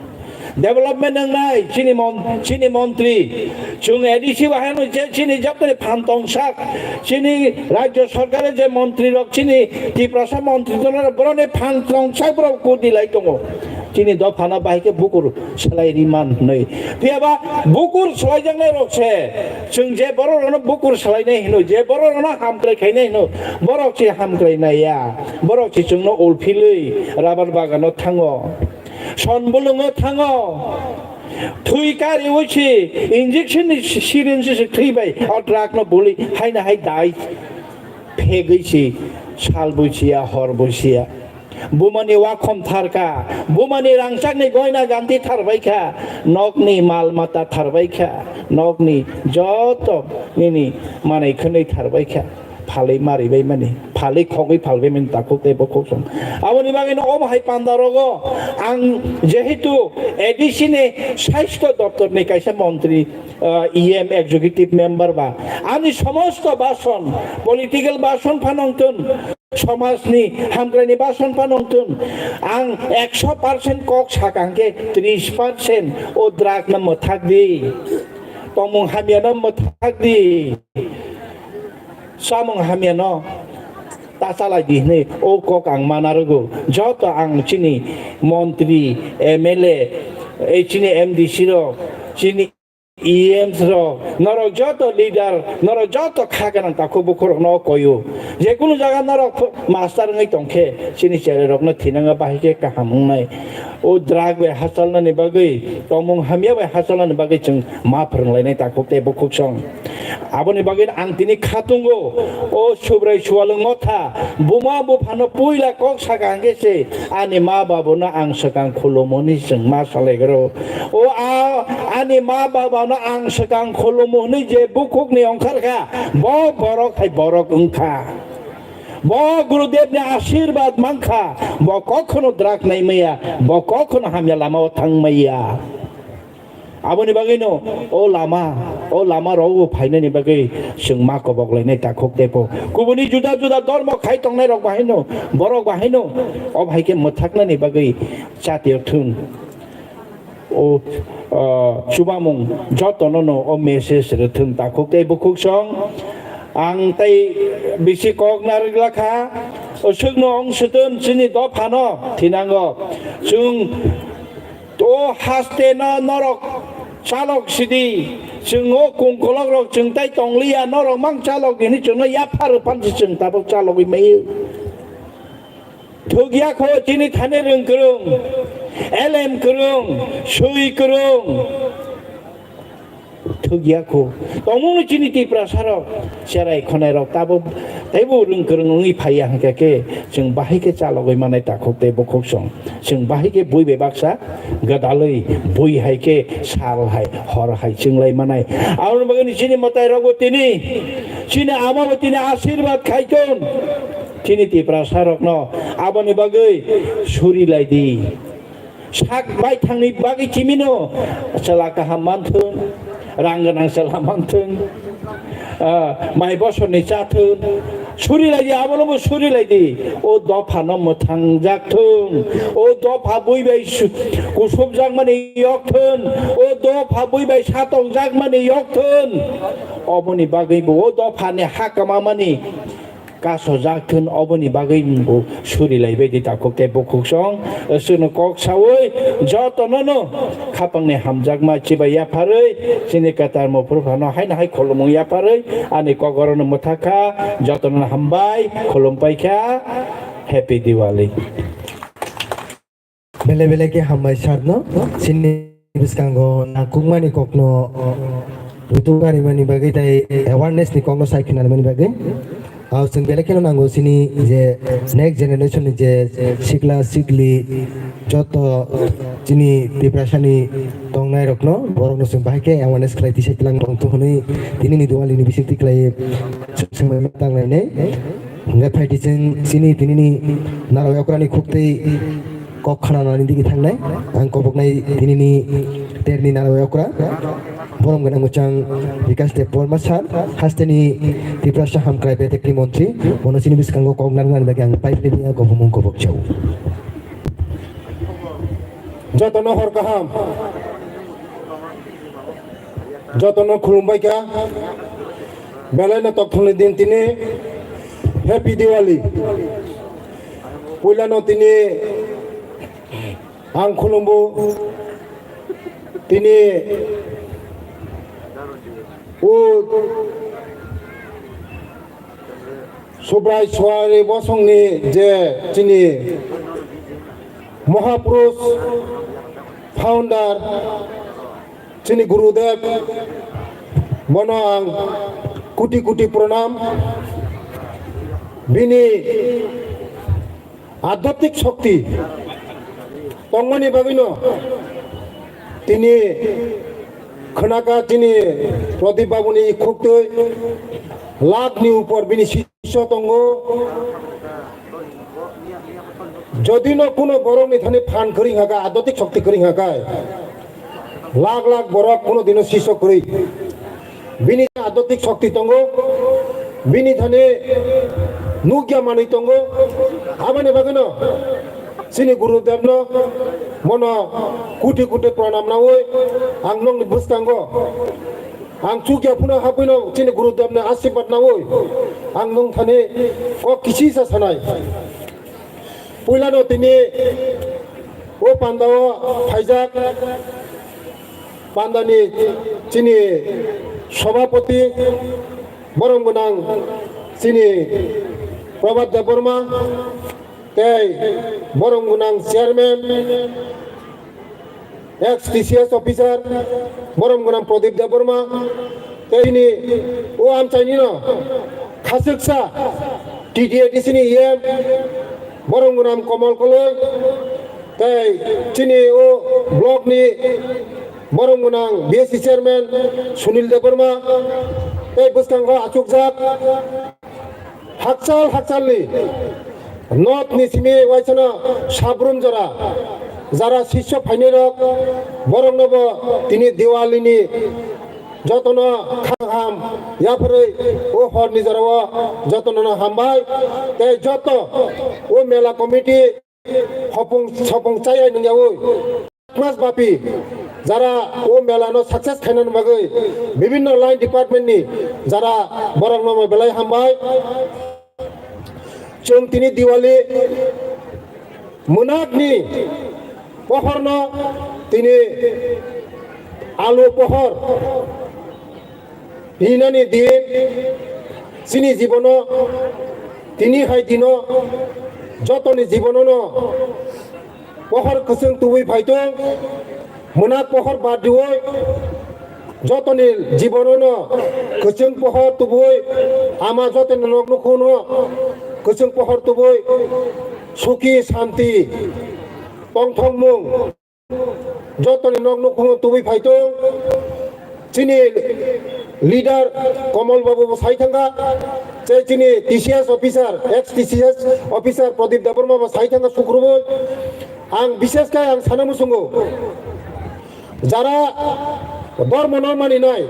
Development wngnai chini mon-, chini montri. Chwng A D C bahai no je chini jotoni phan tongsak, chini rajya sarkar je montri rok, chini Tiprasa montri tongna boroni phan tongsak borok kudi lai tongo. Chini dophano bahai khe bukur salai riman hwnwi. Phiya ba bukur salaijaknai rok se, chwng je borok rokno bukur salainai hino, je borok rokno hamkrai khainai hino, borok se hamkrai naiya. Borok se chwngno ulphilwi rabar bagano thango, son bulungo thango. Thwi kariwi se injection ni syringe se thwi bai o drug no buli haina hai dai phegwi se sal busiya, hor busiya. Bumani wakhom tharkha, bumani rangchakni goina ganti tharbaikha, nokni mal mata tharbaikha, nokni joto nini manwi khwnwi tharbaikha, phalwi maribaimani, phalwi khogwi phalbaimani takhuk tei bukhuk song. Aboni bagwino omo hai panda rogo ang jehetu A D C ni Sasthya Doptor ni kaisa montri, ah, E M executive member ba, ani somosto bason, political bason phano wngtun, somajni hamkraini bason phano wngtun, ang ekso percent kok saka hwnkhe tris percent o drug no mwthak di, tongmung hamya no mwthak di, samung hamya no ta chalai di hwnwi o kok ang mana rwgo. Joto ang chini montri, M L A, ei chini M D C rok, chini E Ms rok, norok joto leader, norok joto kha gwnang takhuk bukhuk rokno koyo. Je kunu jaga norok ph-, master wngwi tongkhe, chini cherai rokno thinangma bahai khe kaham wngnai. O drug bai hachalnani bagwi, tongmung hamya bai hachalnani bagwi chwng ma phwrwnglainai takhuk tei bukhuk song. Aboni bagwi ang tini khatungo, o Subrai Sualwng Motha, buma buphano puila kok saka hwnkhe se, ani ma babuno ang swkang khulumoni chwng ma salaigrw. O a, ani ma babano ang swkang khulumu hwnwi je bukhukni ongkharkha, bo borok hai borok wngkha. Bo Gurudevni ashirbad mankha, bo kokhono drug naimaya, bo kokhono hamya lamao thangmaya. Aboni bagwino o lama, o lama rogo phainani bagwi chwng ma kobok lainai takhuk teibo. Kubuni juda juda dormo khai tongnai rok bahaino, borok bahaino o bahai khe mwthaknani bagwi chatiyo thung. O, o, chubamung jotono no o message rwthwng takhuk tei bukhuk song. Ang tei bisi kok narwk lakha, o swkno ong swtwn chini dophano thinango. Chwng o haste no norok chalok sidi, chwng o kungkolok rok chwng tai tongliya, norok mang chalok hini chwngno yapha rwphan si chwng tabuk chalogwi maio. Thukya kho chini thani rwng kwrwng, elem kwrwng, swi kwrwng. Thukya kho. Tongmungno chini Tiprasa rok cherai khonai rok tabo teibo rwng kwrwng wngwi phaiya hwnkhe khe chwng bahai khe chalogwi manai takhuk tei bukhuk song. Chwng bahai khe bui bai baksa gwdalwi bui hai khe sal hai hor hai chwnglai manai. Aboni bagwi chini mwtai rokbo tini chini amabo tini asirwad khai thung. Chini Tiprasa rokno aboni bagwi suri lai di. Sak baithangni bagwi chimino chwla kaham manthung, rang gwnang chwla manthung, ah, mai bosorni chathung. Suri lai di, abono bo suri lai di. O dophano mwthangjak thung. O dopha bui bai su-, kusubjakmani yok thung. O dopha bui bai satokjakmani yok thung. Oboni bagwi bo o dophani ha kwmamani kasojak thun oboni bagwi bo suri laibai di takhuk tei bukhuk song. Chwngno kok saui jotono no khapangni hamjakma chibai yapharwi chini kwtal muphur phano haino hai khulumung yapharwi ani kok orono mwthakha. Jotono hambai khulumpai kha. Happy Diwali. Bele bele khe hambai sarno, chini bwskango nangkukmani kokno, uh, rutuk karimani bagwi tei awareness ni kokno sai khwnarmani bagwi. Ah, chwng bele kheno nango chini je next generation ni je sikla sikli joto chini Tiprasani tongnai rokno, borokno chwng bahai khe awareness khlai tisa tlang tongthok hwnwi tini ni Diwali ni bisingtwi khlai swngmani tanglainai. Hingkhe phaidi chwng chini tinini narwk okrani khuktwi kok khnanani digi thangnai. Ang koboknai tinini terni narwk okra. Borom gwnang mwchang Bikash Debbarma sir, hasteni Tiprasa Hamkrai Betekni montri, bono chini bwskango kok narwknani bagwi ang paipni biya gobomung kobok chao. Jotono hor kaham. Jotono khulumbai kha. Belai no tokthokni din tini. Happy Diwali. Puila no tini ang khulumbo. Tini o Subrai Suari bosongni je chini Mahapurush founder chini Gurudev, bono ang kuti kuti pranam. Bini adhyatmik shokti tongmani bagwino tini khwnaka chini Pradip Babuni khuktwi lakh ni upor bini sisho tongo. Jodi no kuno borok ni thani phan kwrwi haka, adhyatmik shokti kwrwi haka, lakh lakh borok kuno dino sisho kwrwi. Bini adhyatmik shokti tongo, bini thani nukya manwi tongo. Aboni bagwino chini Gurudevno bono kuti kuti pranam nawi ang nokni bwskango ang chukya phano hapwino chini Gurudevni asirwad nawi ang nung thani kok kisisa sanai. Puilano tini o pandao phaijak, pandani chini sobhapoti borom gwnang chini Prabhat Debbarma tei borom gwnang chairman, ex T C S officer, borom gwnang Pradip Debbarma, tei ni o amchaini no khasuksa T T A D C ni E M, borom gwnang Komol Koloi, tei chini o block ni borom gwnang B S C chairman Sunil Debbarma, tei bwskango achukjak hakchal hakchalni north ni simi waisano Sabrum jora jara sisyo phainairok, boroknobo tini Diwalini jotono khaham yapharwi o horni jorao jotono hambai. Tei joto o mela committee hopung sopung chayai nungyaui mas bapi jara o mela no success khainani bagwi bibinno line department ni jara borokno belai hambai. Chwng tini Diwali mwnakni pohorno tini alo pohor hinani din chini jibono tini hai dino jotoni jibonono pohor kwchwng tubui phaitong, mwnakni pohor bardiui jotoni jibonono kwchwng pohor tubui ama jotoni nok nukhuno kwchwng pohor tubui suki santi tongthokmung jotoni nok nukhungo tubui phaitong. Chini leader Komol Babu bo sai thangkha, tei chini T C S officer, ex T C S officer Pradip Debbarma bo sai thangkha sukrubui. Ang bishesh khe ang sana muchungo, jara dormo no maninai,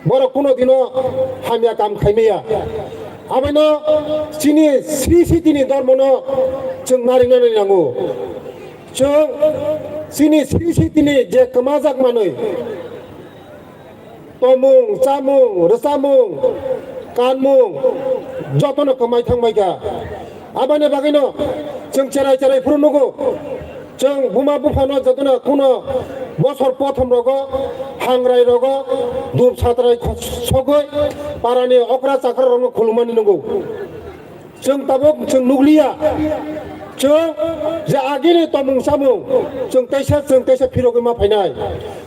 borok kuno dino hamya kam khaimaya. Abono chini Sri Sitini dormono chwng narinani nango. Chwng chini Sri Sitini je kwmajak manwi, tomung, chamung, rwchamung, kanmung, jotono kwmai thangbaikha. Aboni bagwino chwng cherai cherai phuru nugo. Chwng buma buphano jotono kuno bosor prothom rogo hangrai rogo dup satrai sogwi parani okra chakra rokno khulumani nugo. Chwng tabuk chwng nukliya. Chwng je agini tomung samung chwng teisa chwng teisa phirogwi ma phainai.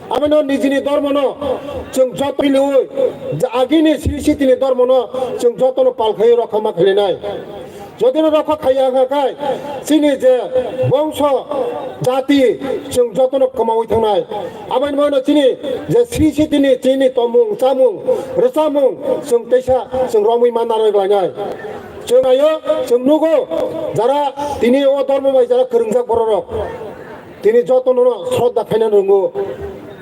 Abono nijini dormono chwng joto liwi je agini Sri Sitini dormono chwng jotono pal khaiwi rokha ma khailainai. Jodino rokha khaiya wngkha khe chini je bongso jati chwng jotono kwmawi thangnai. Aboni bagwino chini je Sri Sitini chini tomung chamung rwchamung chwng teisa chwng romwi ma narwk lainai. Chwng ayo chwng nugo jara tini o dormo bai jara kwrwngjak bororok. Tini jotono sroddha khaina rwngo,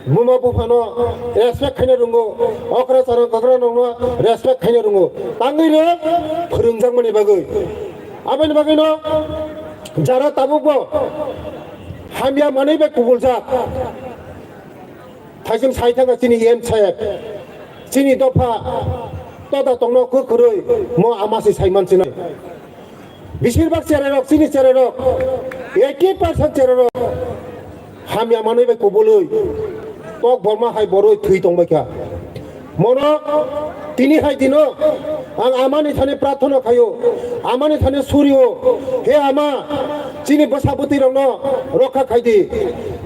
buma buphano respect khaina rwngo, okra chara kagra rokno respect khaina rwngo, tangwi rok phwrwngjakmani bagwi. Aboni bagwino jara tabukbo hamya manwi bai kubuljak. Thaising sai thangkha chini M saheb, chini dopha toda tongno kwkhwrwi mo ama se saiman sinai. Besirbak cherai rok, chini cherai rok, eighty percent cherai rok hamya manwi bai kubului tok borma hai borwi thwi tongbaikha. Mono tini hai dino ang amani thani prarthana khaio, amani thani surio, he ama, chini bwsa bwtwi rokno rokha khaidi.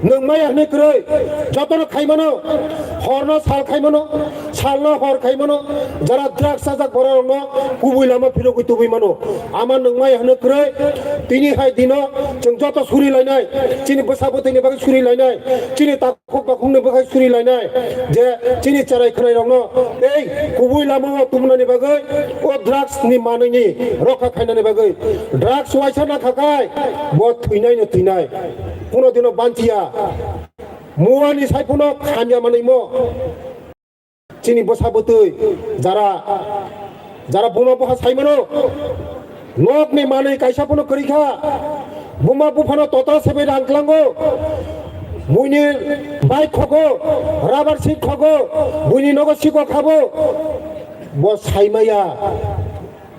Nwng maya hwnwi kwrwi jotono khaimano, horno sal khaimano, salno hor khaimano, jara drugs chajak bororokno kubui lama phirogwi tubui mano. Ama nwng maya hwnwi kwrwi tini hai dino chwng joto suri lainai, chini bwsa bwtwini bagwi suri lainai, chini tak Khuk bakhungni bwkhai suri lainai je chini cherai khwnairokno tei kubui lamao tubunani bagwi o drugs ni manwini rokha khainani bagwi. Drugs waisa na khakai bo thwinaino thwinai, kuno dino banchiya. Muani sai phano khamya manwimo. Chini bwsa bwtwi jara, jara buma bupha saimano, nokni manwi kaisa phano kwrwi kha, buma buphano total sebai rang tlango, buini bike khogo, rubber seat khogo, buini nogo siko khabo, bo saimaya,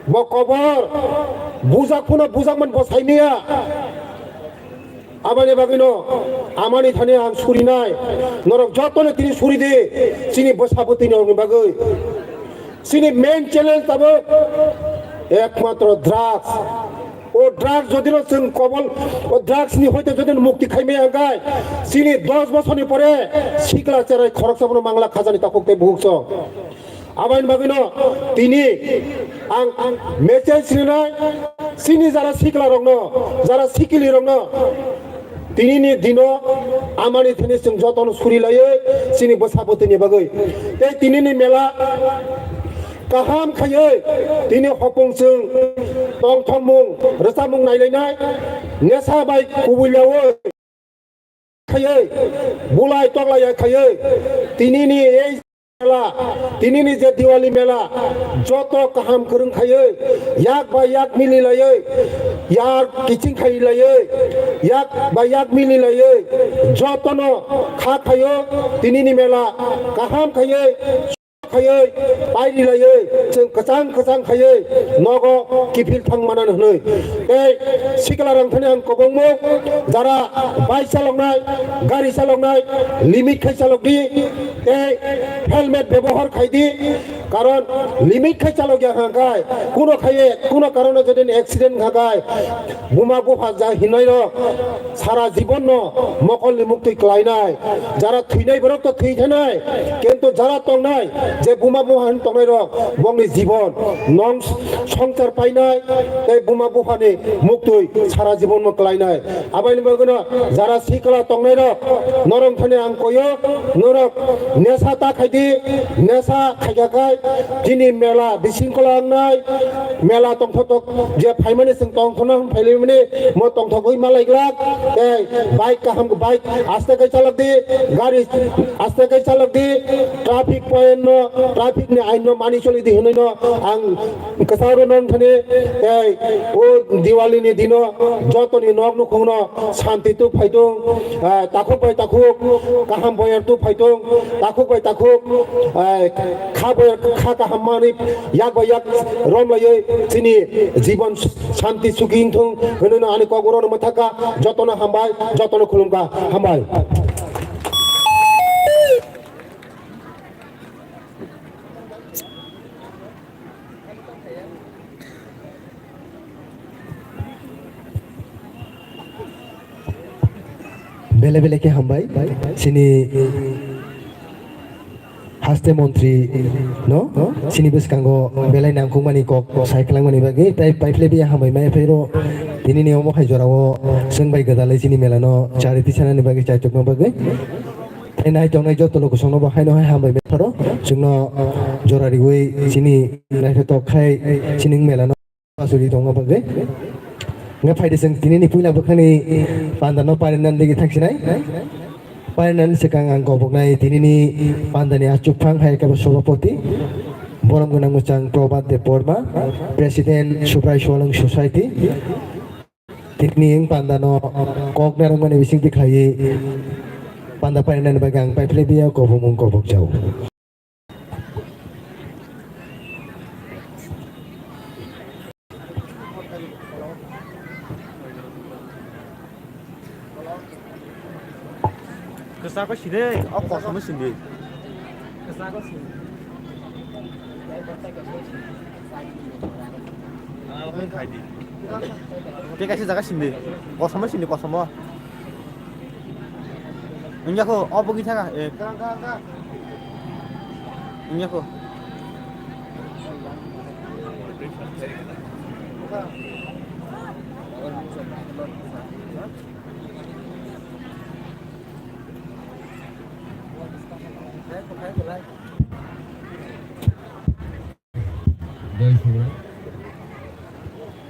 bo kobor, bujak phano bujakman bo saimaya. Aboni bagwino amani thani ang surinai, norok jotono tini suri di, chini bwsa bwtwi norokni bagwi. Chini main challenge tabuk ekmatro drugs. O drugs jodino chwng kobol, o drugs ni hoite jodino mukti khaimaya hwnkhe, chini dos bosorni pore sikla cherai khoroksa bono mangla khajani takhuk tei buhuk song. Aboni bagwino tini ang, ang message rinai, chini jara sikla rokno, jara sikili rokno, tini ni dino amani thani chwng jotono suri laiwi chini bwsa bwtwini bagwi. Tei tini ni mela kaham khaiwi tini hopung chwng tongthokmung rwchapmung nailainai. nesa bai kubui lawi khaiwi, bulai toklai khaiwi, tinini ei mela, tinini je Diwali mela, joto kaham kwrwng khaiwi, yak bai yak mili laiwi, yak kiching khai laiwi, yak bai yak mili laiwi, jotono kha khaio, tinini mela kaham khaiwi, khaiwi, pairi laiwi, chwng kwchang kwchang khaiwi nogo kiphil thang manan hwnwi. Tei sikla rang thani ang kobongmo, jara bike chaloknai, gari chaloknai, limit khai chalokdi, tei helmet bebohar khaidi, karon limit khai chalokya hwnkhe, kuno khaiye, kuno karono jodi accident khakai, buma bupha ja hinwi rok, sara jibon no mokol ni muktwi kwlainai, jara thwinai borok to thwi thanai, kintu jara tongnai, je buma bupha hin tongnai rok, bongni jibon nong songchar painai, tei buma bupha ni muktwi sara jibon no kwlainai. Aboni bagwino jara sikla tongnai rok, norok thani ang koyo, norok nesa ta khaidi, nesa khaika kai, chini mela bising kola wngnai, mela tongthok tok je phaimani chwng tongthokna hwn phailaimani, mo tongthogwi malai glak, tei bike kaham, bike aste kai chalok di, gari aste kai chalok di, traffic point no, traffic ni ain no mani choli di hwnwi no ang kwcharo nong thani, tei o Diwali ni dino jotoni nok nukhung no shanti tu phaitung, eh, takhuk bai takhuk kaham boyar tu phaitung, takhuk bai takhuk, eh, kha boyar kha kaham mani yak bai yak rom laiwi chini jibon shanti sukhi wngthung hwnwi no ani kok oro no mwthaka. Jotono hambai, jotono khulumkha, hambai. Bele bele khe hambai chini haste montri no, chini bwskango belai nangkukmani kok sai kwlangmani bagwi tei paiphlaibi hambai mai phairo tinini omo hai jorao chwng bai gwdalwi chini mela no chariti sanani bagwi chaichukma bagwi. Tei nai tongnai joto no kusongno bo haino hai hambai pharo chwngno jora riwi chini naithotok khai chini mela no pasuri tongma bagwi. Nga phaidi chwng tinini puila bwkhani panda no parinani digi thangsinai. Parinani swkang ang koboknai tinini pandani achukphang hai kebo sobapoti borom gwnang mwchang Prabhat Debbarma, President Subrai Solwng Society. Tini wng panda no kok narwkmani bisingtwi khlaiwi panda painani bagwi ang paiphlai biya kobomung kobokjao. Kwchak bai sini, o kosom bai sini. Tei kaisa jaga sindi. Kosom sindi, kosom o. Wngya kho, o bwgwi thaka. Eh. Wngya kho.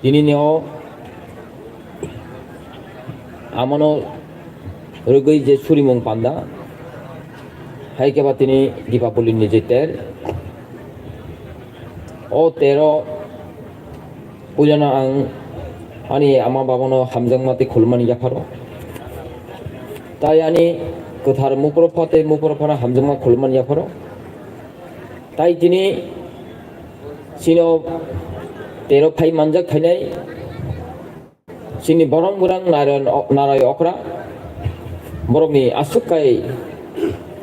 Tini ni o amano rwgwi je surimung panda, hai khe ba tini Dipapoli ni je ter, o tero puilano ang ani ama babano hamjakma tei khulumani yapharo, tai ani kwthar mukro pha tei mukro phano hamjakma khulumani yapharo. Tai tini chini o tero phai manjak phainai chini borom gurang Narayan o-, Narai okra borokni aswk kai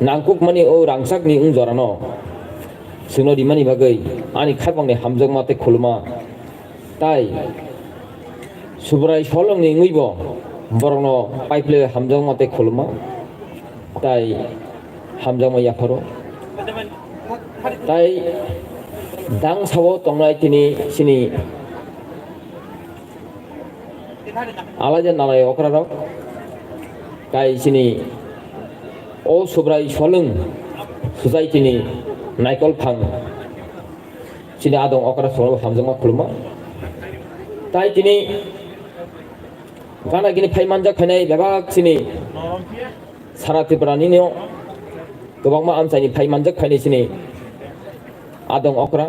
nangkukmani o rangchakni wng jorano chwngno rimani bagwi ani khakbangni hamjakma tei khuluma tai Subrai Solwngni wngwi bo borokno paiphlaiwi hamjakma tei khuluma tai hamjakma yapharo. Tai dang sao tongnai tini chini alaja nalai okrarok tai chini o Subrai Solwng Society ni naikol phang chini adong okra soro hamjakma khuluma. Tai tini Gana gini phai manjak phainai bebak chini sara Tripura nini o kwbangma amchaini phai manjak phainai chini adong okra.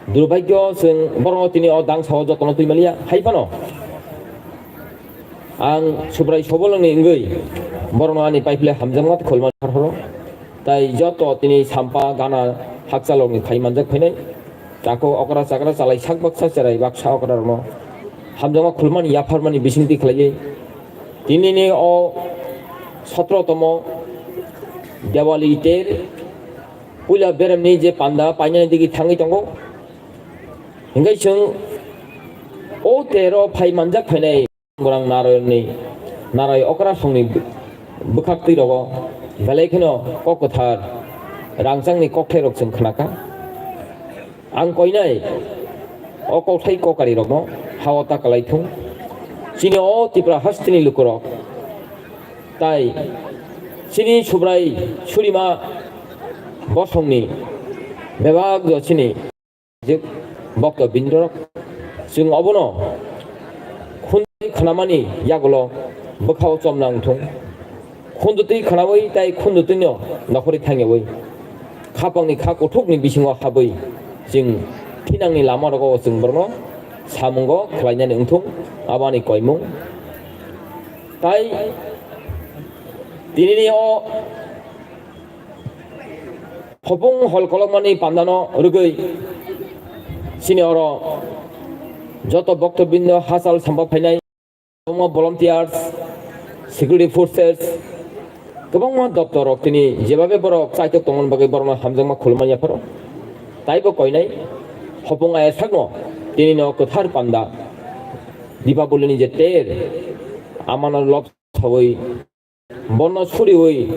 Durbhagyo chwng borokno tini o dangsa o jotono twi maliya hai phano. Ang Subrai Sobolongni wngwi borokno ani paiphle hamjakma khulmani horo. Tai joto tini sampa gana hakchalokni phai manjak phainai. Tako okra chakra chalai sak baksa cherai baksa okrarokno hamjakma khulmani yapharmani bisingtwi khlaiwi. Tinini o sotro tomo Diwali ter puila beremni je panda painani digi thangwi tongo. Hingke chwng o tero phai manjak phainai. Gorang Narayonni, Narai Okrasongni bwkhak twi rogo belai kheno kok kwthar rangchakni kokthai rok chwng khnakha. Ang koinai o kokthai kokari rokno hao ta kalai thung. Chini o Tripura hasteni lukurok tai chini Subrai Surima bosongni bebak jo chini Jik bokto bindorok, chwng obono khundui khnamani yagulo bwkhao chomna wngthung. Khundutwi khnaui tai khundutwino nokhorwi thangyaui khapangni kha kuthukni bisingo habwi chwng thinangni lamarogo chwng borokno samungo khlainani wngthung, aboni koimung. Tai tinini o Hopung hol kolokmani pandano rwgwi chini oro joto boktobindo hachal sampa phainai, kwbangma volunteers, security forces, kwbangma doptor rok tini jebabe borok chaitok tongmani bagwi borokno hamjakma khulumani yapharo. Taibo koinai hopung aya sakno tini no kwthar panda Dipaboli ni je ter amano lok sawi Bono suriwi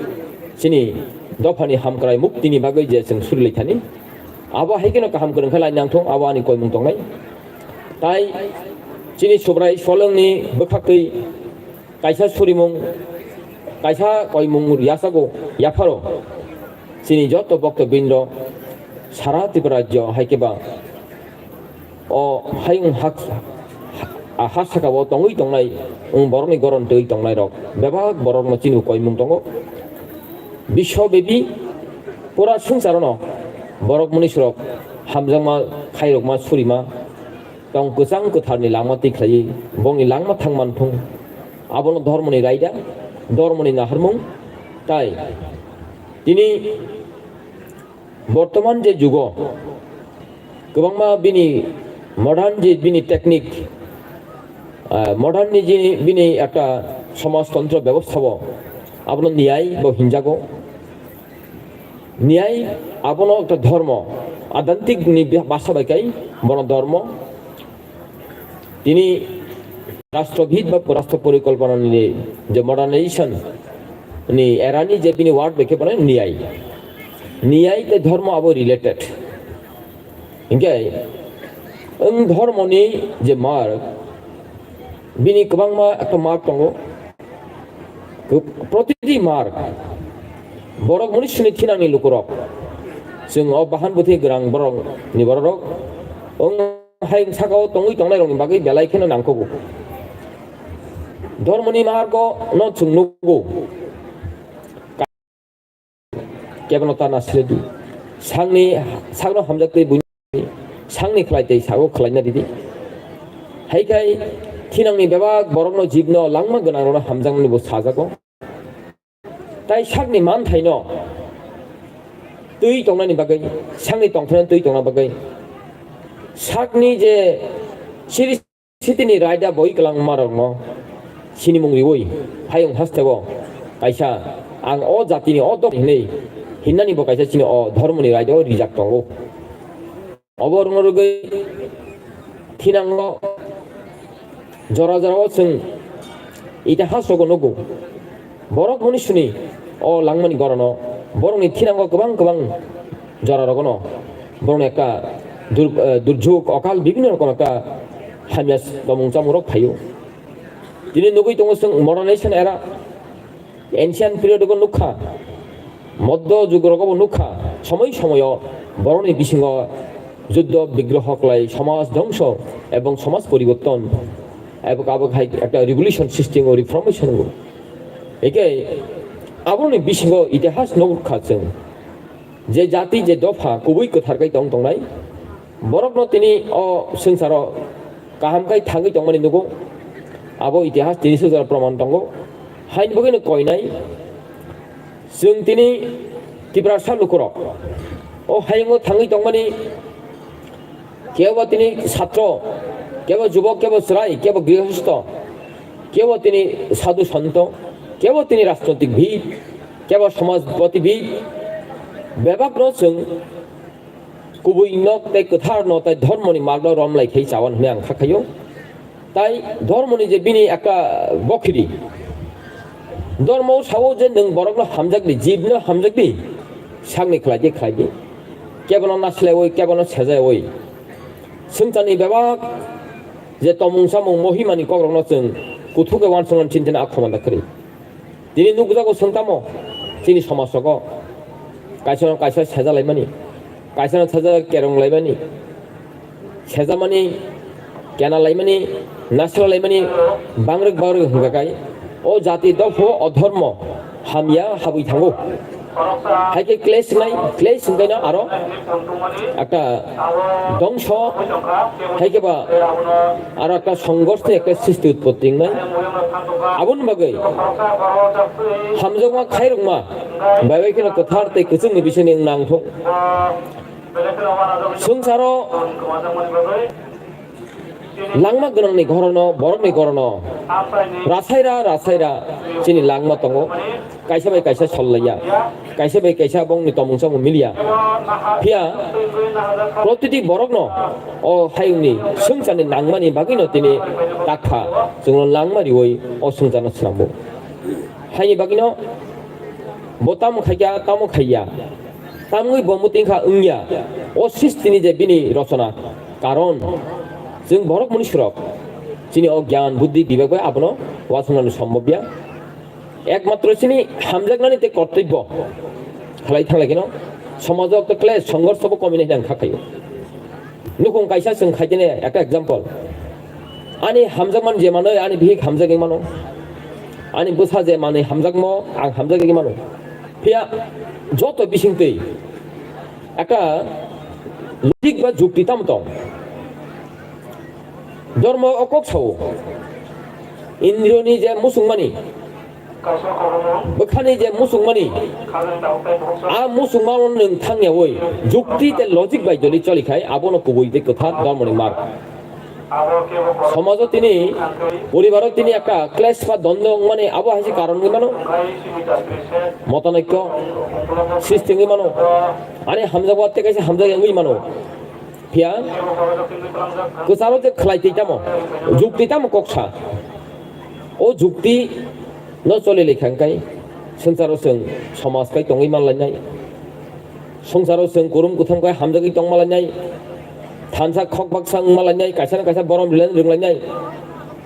chini dophani hamkrai muktini bagwi je chwng suri lai thani, abo hai kheno kaham kwrwng khe lai nangthung, abo ani koimung tongnai. Tai chini Subrai Solongni bwkhaktwi kaisa surimung, kaisa koimung yachago yapharo chini joto bokto bindro sara Tripura rajyo hai khe ba O hayung hak, a ha saka o tongwi tongnai, wng borokni goron twi tongnai rok, bebak borokno chini koimung tongo. Biswa bebi pura swngchar no borok mwnwi swrok hamjakma, khairokma, surima tong kwchang kwtharni langma twi khlaiwi bongni langma thang man thung. Abono dhormoni raida, dhormoni naharmung tai tini Bortoman je jugo kwbangma bini modern je bini technique, ah, modern ni je bini ekta somajtontro bebostha bo abono niyai bo hinjago. Niyai abono ekta dhormo, adantik ni bhasha bai kai bono dhormo. Tini rashtrobhid ba rashtra porikolpona ni je modernization ni era ni je bini word bai khe bono niyai. Niyai tei dhormo abo related. Hinkhe wng dhormo ni je mark, bini kwbangma ekta mark tongo. Protiti mark, borok mwnwi sini thinangni lukurok. Chwng o bahan bwthai gwnang borok ni bororok wng hai saka o tongwi tongnai rokni bagwi belai kheno nangkukgo. Dhormoni margo no chwng nukgo. Kebono ta nasle di. Sangni, sakno hamjak tei buini sangni khlai tei sago khlaina didi. Hai khai thinangni bebak borokno jibno langma gwnangrokno hamjakmani bo sajago. Tai sakni manthaino twi tongnani bagwi, sakni tongthaino twi tongna bagwi, sakni je siri sitini raida boi kwlangmarokno sinimung riwi, hayung hasteo kaisa ang o jatini o dok hinwi hinnani bo kaisa chini o dhormoni raida o rijak tongo. Obo rwngno rwgwi thinango jora jorao chwng itihas rogo nugo. Borok mwnwi sini o langmani gorono borokni thinango kwbang kwbang jora rogono borokni ekka dur-, eh, durjuk, okal, bibinno rokom ekka hamya tomung chamung rok phaio. Tini nugwi tongo chwng modernization era. Ancient period o nukha, moddo jug rogo bo nukha, somoi somoio borokni bisingo juddo bigroho khlai, somaj dhongso ebong somaj poriborton ebong abo hai ekta revolution system o reformation o. Eke aboni bisingo itihas nukha chwng je jati je dopha kubui kwthar kai tong tongnai. Borokno tini o swngcharo kaham kai thangwi tongmani nugo. Abo itihas tini swngcharo proman tongo. Haini bagwino koinai chwng tini Tiprasa lukurok o hayungo thangwi tongmani, kebo tini satro, kebo jubok, kebo chwrai, kebo grihosto, kebo tini sadhu santo, kebo tini rajnoitik bid, kebo somajpati bid, bebakno chwng kubui nok tei kwthar no tei dhormoni margno romlai khai chawan hwnwi ang kha khaio. Tai dhormoni je bini ekta bokhiri, dhormo sao je nwng borokno hamjakdi, jibno hamjakdi, sakni khlaidi khlaidi, kebono naslaiwi, kebono sejaiwi, swngcharni bebak je tomung samung mohimani kokrokno chwng kuthukhe uansuknani chintino a khomanda kwrwi. Tini nukjago swng tamo chini somasogo kaisa no kaisa sejalaimani, kaisa no seja kerong laimani, sejamani, kena laimani, nasra laimani, bangrwk bangrwk hwnkha kai o jati dopho o dhormo hamya habwi thango. Hai khe clash wngnai, clash wngkhaino aro ekta dongso, hai khe ba aro ekta songhorsni ekta sristi utpotti wngnai. Aboni bagwi hamjakma khairokma bai bai kheno kwthar tei kwchwngni bisingni wng nang thung. Swngcharo langma gwnangni ghorono, borokni ghorono rasaira rasaira chini langma tongo. Kaisa bai kaisa sol laiya, kaisa bai kaisa bongni tomung samung miliya. Phiya protiti borokno o hayungni swngcharni nangmani bagwino tini takha chwngno langma riwi o swngcharno swnamgo. Haini bagwino bo tamo khaikha, tamo khaiya, tamwi bo muting kha wngya. O sristini je bini rochona karon, chwng borok munisrok chini o gyan buddhi bibak bai abono uansuknani sombobya. Ekmatro chini hamjaknani tei kortobbo khlai thanglaikeno somajo ekta kle songhorshobo kominai hinwi ang kha khaio. Nukhung kaisa chwng khaitene ekta example. Ani hamjakmani je manwi ani bihik hamjagwi mano. Ani bwsa je manwi hamjakmo ang hamjagwi mano. Phiya joto bisingtwi ekta logic ba jukti tamo tong. Dhormo o kok sao. Indriyoni je musungmani, bwkhani je musungmani, a musungmano nwng thangyawi jukti tei logic bai joli choli khai abono kubui tei kwthar dhormoni mark. Somajo tini, poribaro tini ekta clash ba dondro wngmani abo hai se karon wngwi mano. Motanokyo srishti wngwi mano. Ani hamjakgo tei kaisa hamjakya wngwi mano. Phiya kwcharo je khlai twi tamo, jukti tamo kok sa. O jukti no choli lekha wngkai swngcharo chwng somaj kai tongwi manlainai. Swngcharo chwng kurum kuthum kai hamjagwi tongma lainai. Thansa khok baksa wngma lainai, kaisa na kaisa borom rwlainai rwnglainai.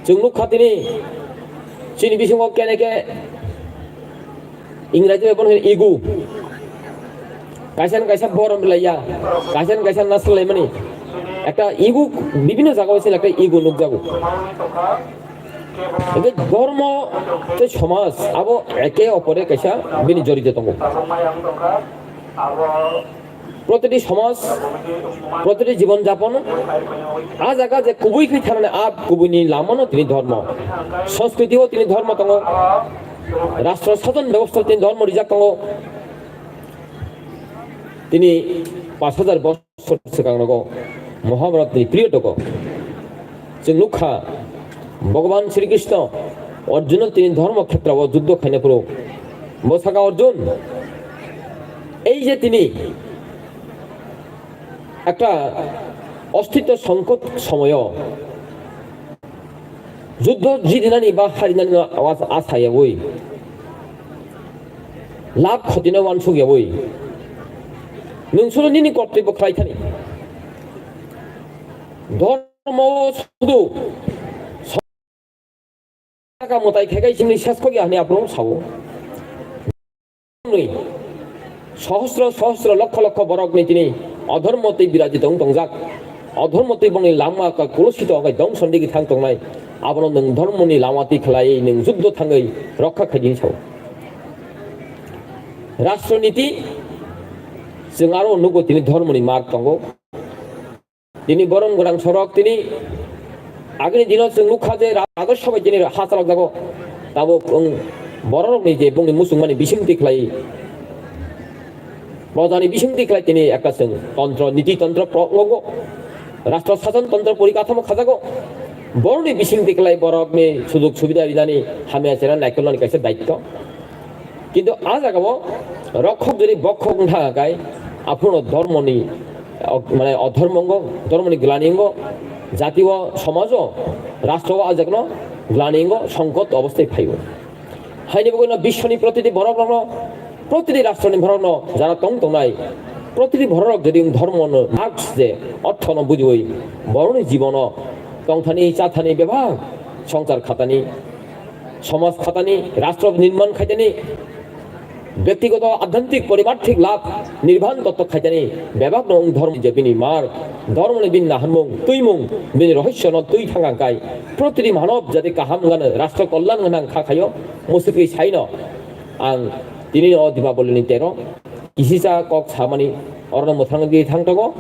Chwng nukha tini chini bisingo kene ke Ingreji bai bono hino ego. Kaisa na kaisa borom rwlaiya, kaisa na kaisa nasrwlaimani. Ekta ego bibhinno jagao se ekta ego nukjago. Hingke dhormo tei somaj abo eke opore kaisa bini jorito tongo. Protiti somaj, protiti jibon japon, a jaga je kubui khe thanani a kubuini lamano tini dhormo. Sanskriti o tini dhormo tongo. Rastro sason bebosta tini dhormo rijak tongo. Tini pash hajar bosor swkang rogo Mahabharatni period rogo chwng nukha, Bhagwan Sri Krishna Arjunno tini dhormo khetrao juddo khaina phuru bo saka, "Arjun, ei je tini ekta ostitto songkot somoyo juddo jidinani ba harinani no awas asayawi, lab khotino wansukyawi, nwng solo nini kortobbo khlai thani. Dhormo sudu saka mwtai khekai chini ses khokya," hwnwi aphuru sao. Sohosro sohosro lokho lokho borokni tini Odhormo tei biraji tong tongjak. Odhormo tei bongni lama ka kulusito khe dongson digi thang tongnai. Abono nwng dhormoni lama twi khlai nwng juddo thangwi rokha khaidi sao. Rashtra niti chwng aro nugo tini dhormoni mark tongo. Tini borom gwnang sorok tini agini dino chwng nukha je ra-, rajoso bai tini ha chalok jago. Tabuk wng bororokni je bongni muchungmani bisingtwi khlai, projani bisingtwi khlai tini ekta chwng tontro, niti tontro pro-, wngo. Rashtra sason tontro porikathamo khajago. Borokni bisingtwi khlai borokni sujog subida rinani hamya chera naikolnani kaisa daitto. Kintu a jagao rokhok jodi bokhok wng thangkha khe, aphuru dhormoni, o, mane, odhormo wngo, dhormoni glani wngo, jati o, somaj o, rashtra o a jagano glani wngo, songkot obostai phaio. Haini bagwino biswoni protiti borokrokno, protiti rashtroni borokno jara tong tongnai, protiti bororok jodi wng dhormono marks je orthono bujiwi borokni jibono tongthani, chathani, bebak songsar khatani, somaj khatani, rashtra nirman khaitani, byaktigoto adhyantmik poribarthik labh nirban totto khaitani, bebakno wng dhormo je bini mar, dhormoni bini naharmung, twimung, bini rohosyono twi thangkha khe, protiti manob jati kaham gana, rashtra kolyan gana kha khaio, musukri saino ang tini o Dipaboli ni tero kisisa kok samani orono mwthangwi thang tongo.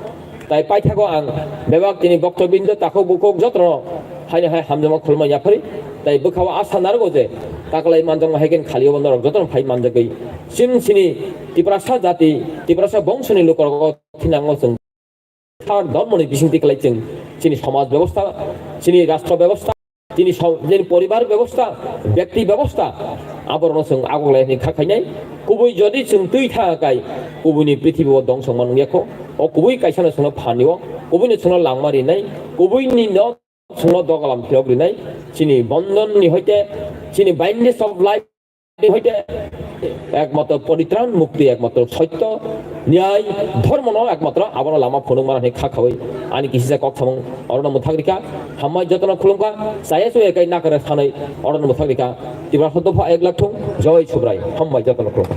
Tai paithago ang bebak tini boktobindo takhuk bukhuk jotono haino hai hamjakma khulumani yaphari. Tai bwkhao asa narwgo je taklai manjakma hai khe khalio bo norok jotono phai manjagwi chwng chini Tiprasa jati, Tiprasa bongsoni lukorok thinango chwng Thar dhormoni bisingtwi khlai chwng chini somaj bebosta, chini rashtra bebosta, chini som-, chini poribar bebosta, byakti bebosta, aborokno chwng agoglai hwnwi kha khainai. Kubui jodi chwng twi thangkha khe, kubuini prithibi o dongsokma nungya kho. O kubui kaisano chwngno phanio, kubuino chwngno langma rinai, kubuini no chwngno dogalam phiyok rinai. Chini bondhonni hoite, chini bindage of life hoite ekmatro poritran mukti, ekmatro sotto, nyai, dhormono ekmatro abono lama phunukmani hwnwi kha khaui ani kisisa kok samung orono mwthak rikha. Hambai jotono khulumkha, chaya chuya kai nakare sanwi orono mwthak rikha. Tiprasa dopha ek lakh thung, joi Subrai. Hambai jotono khulumkha.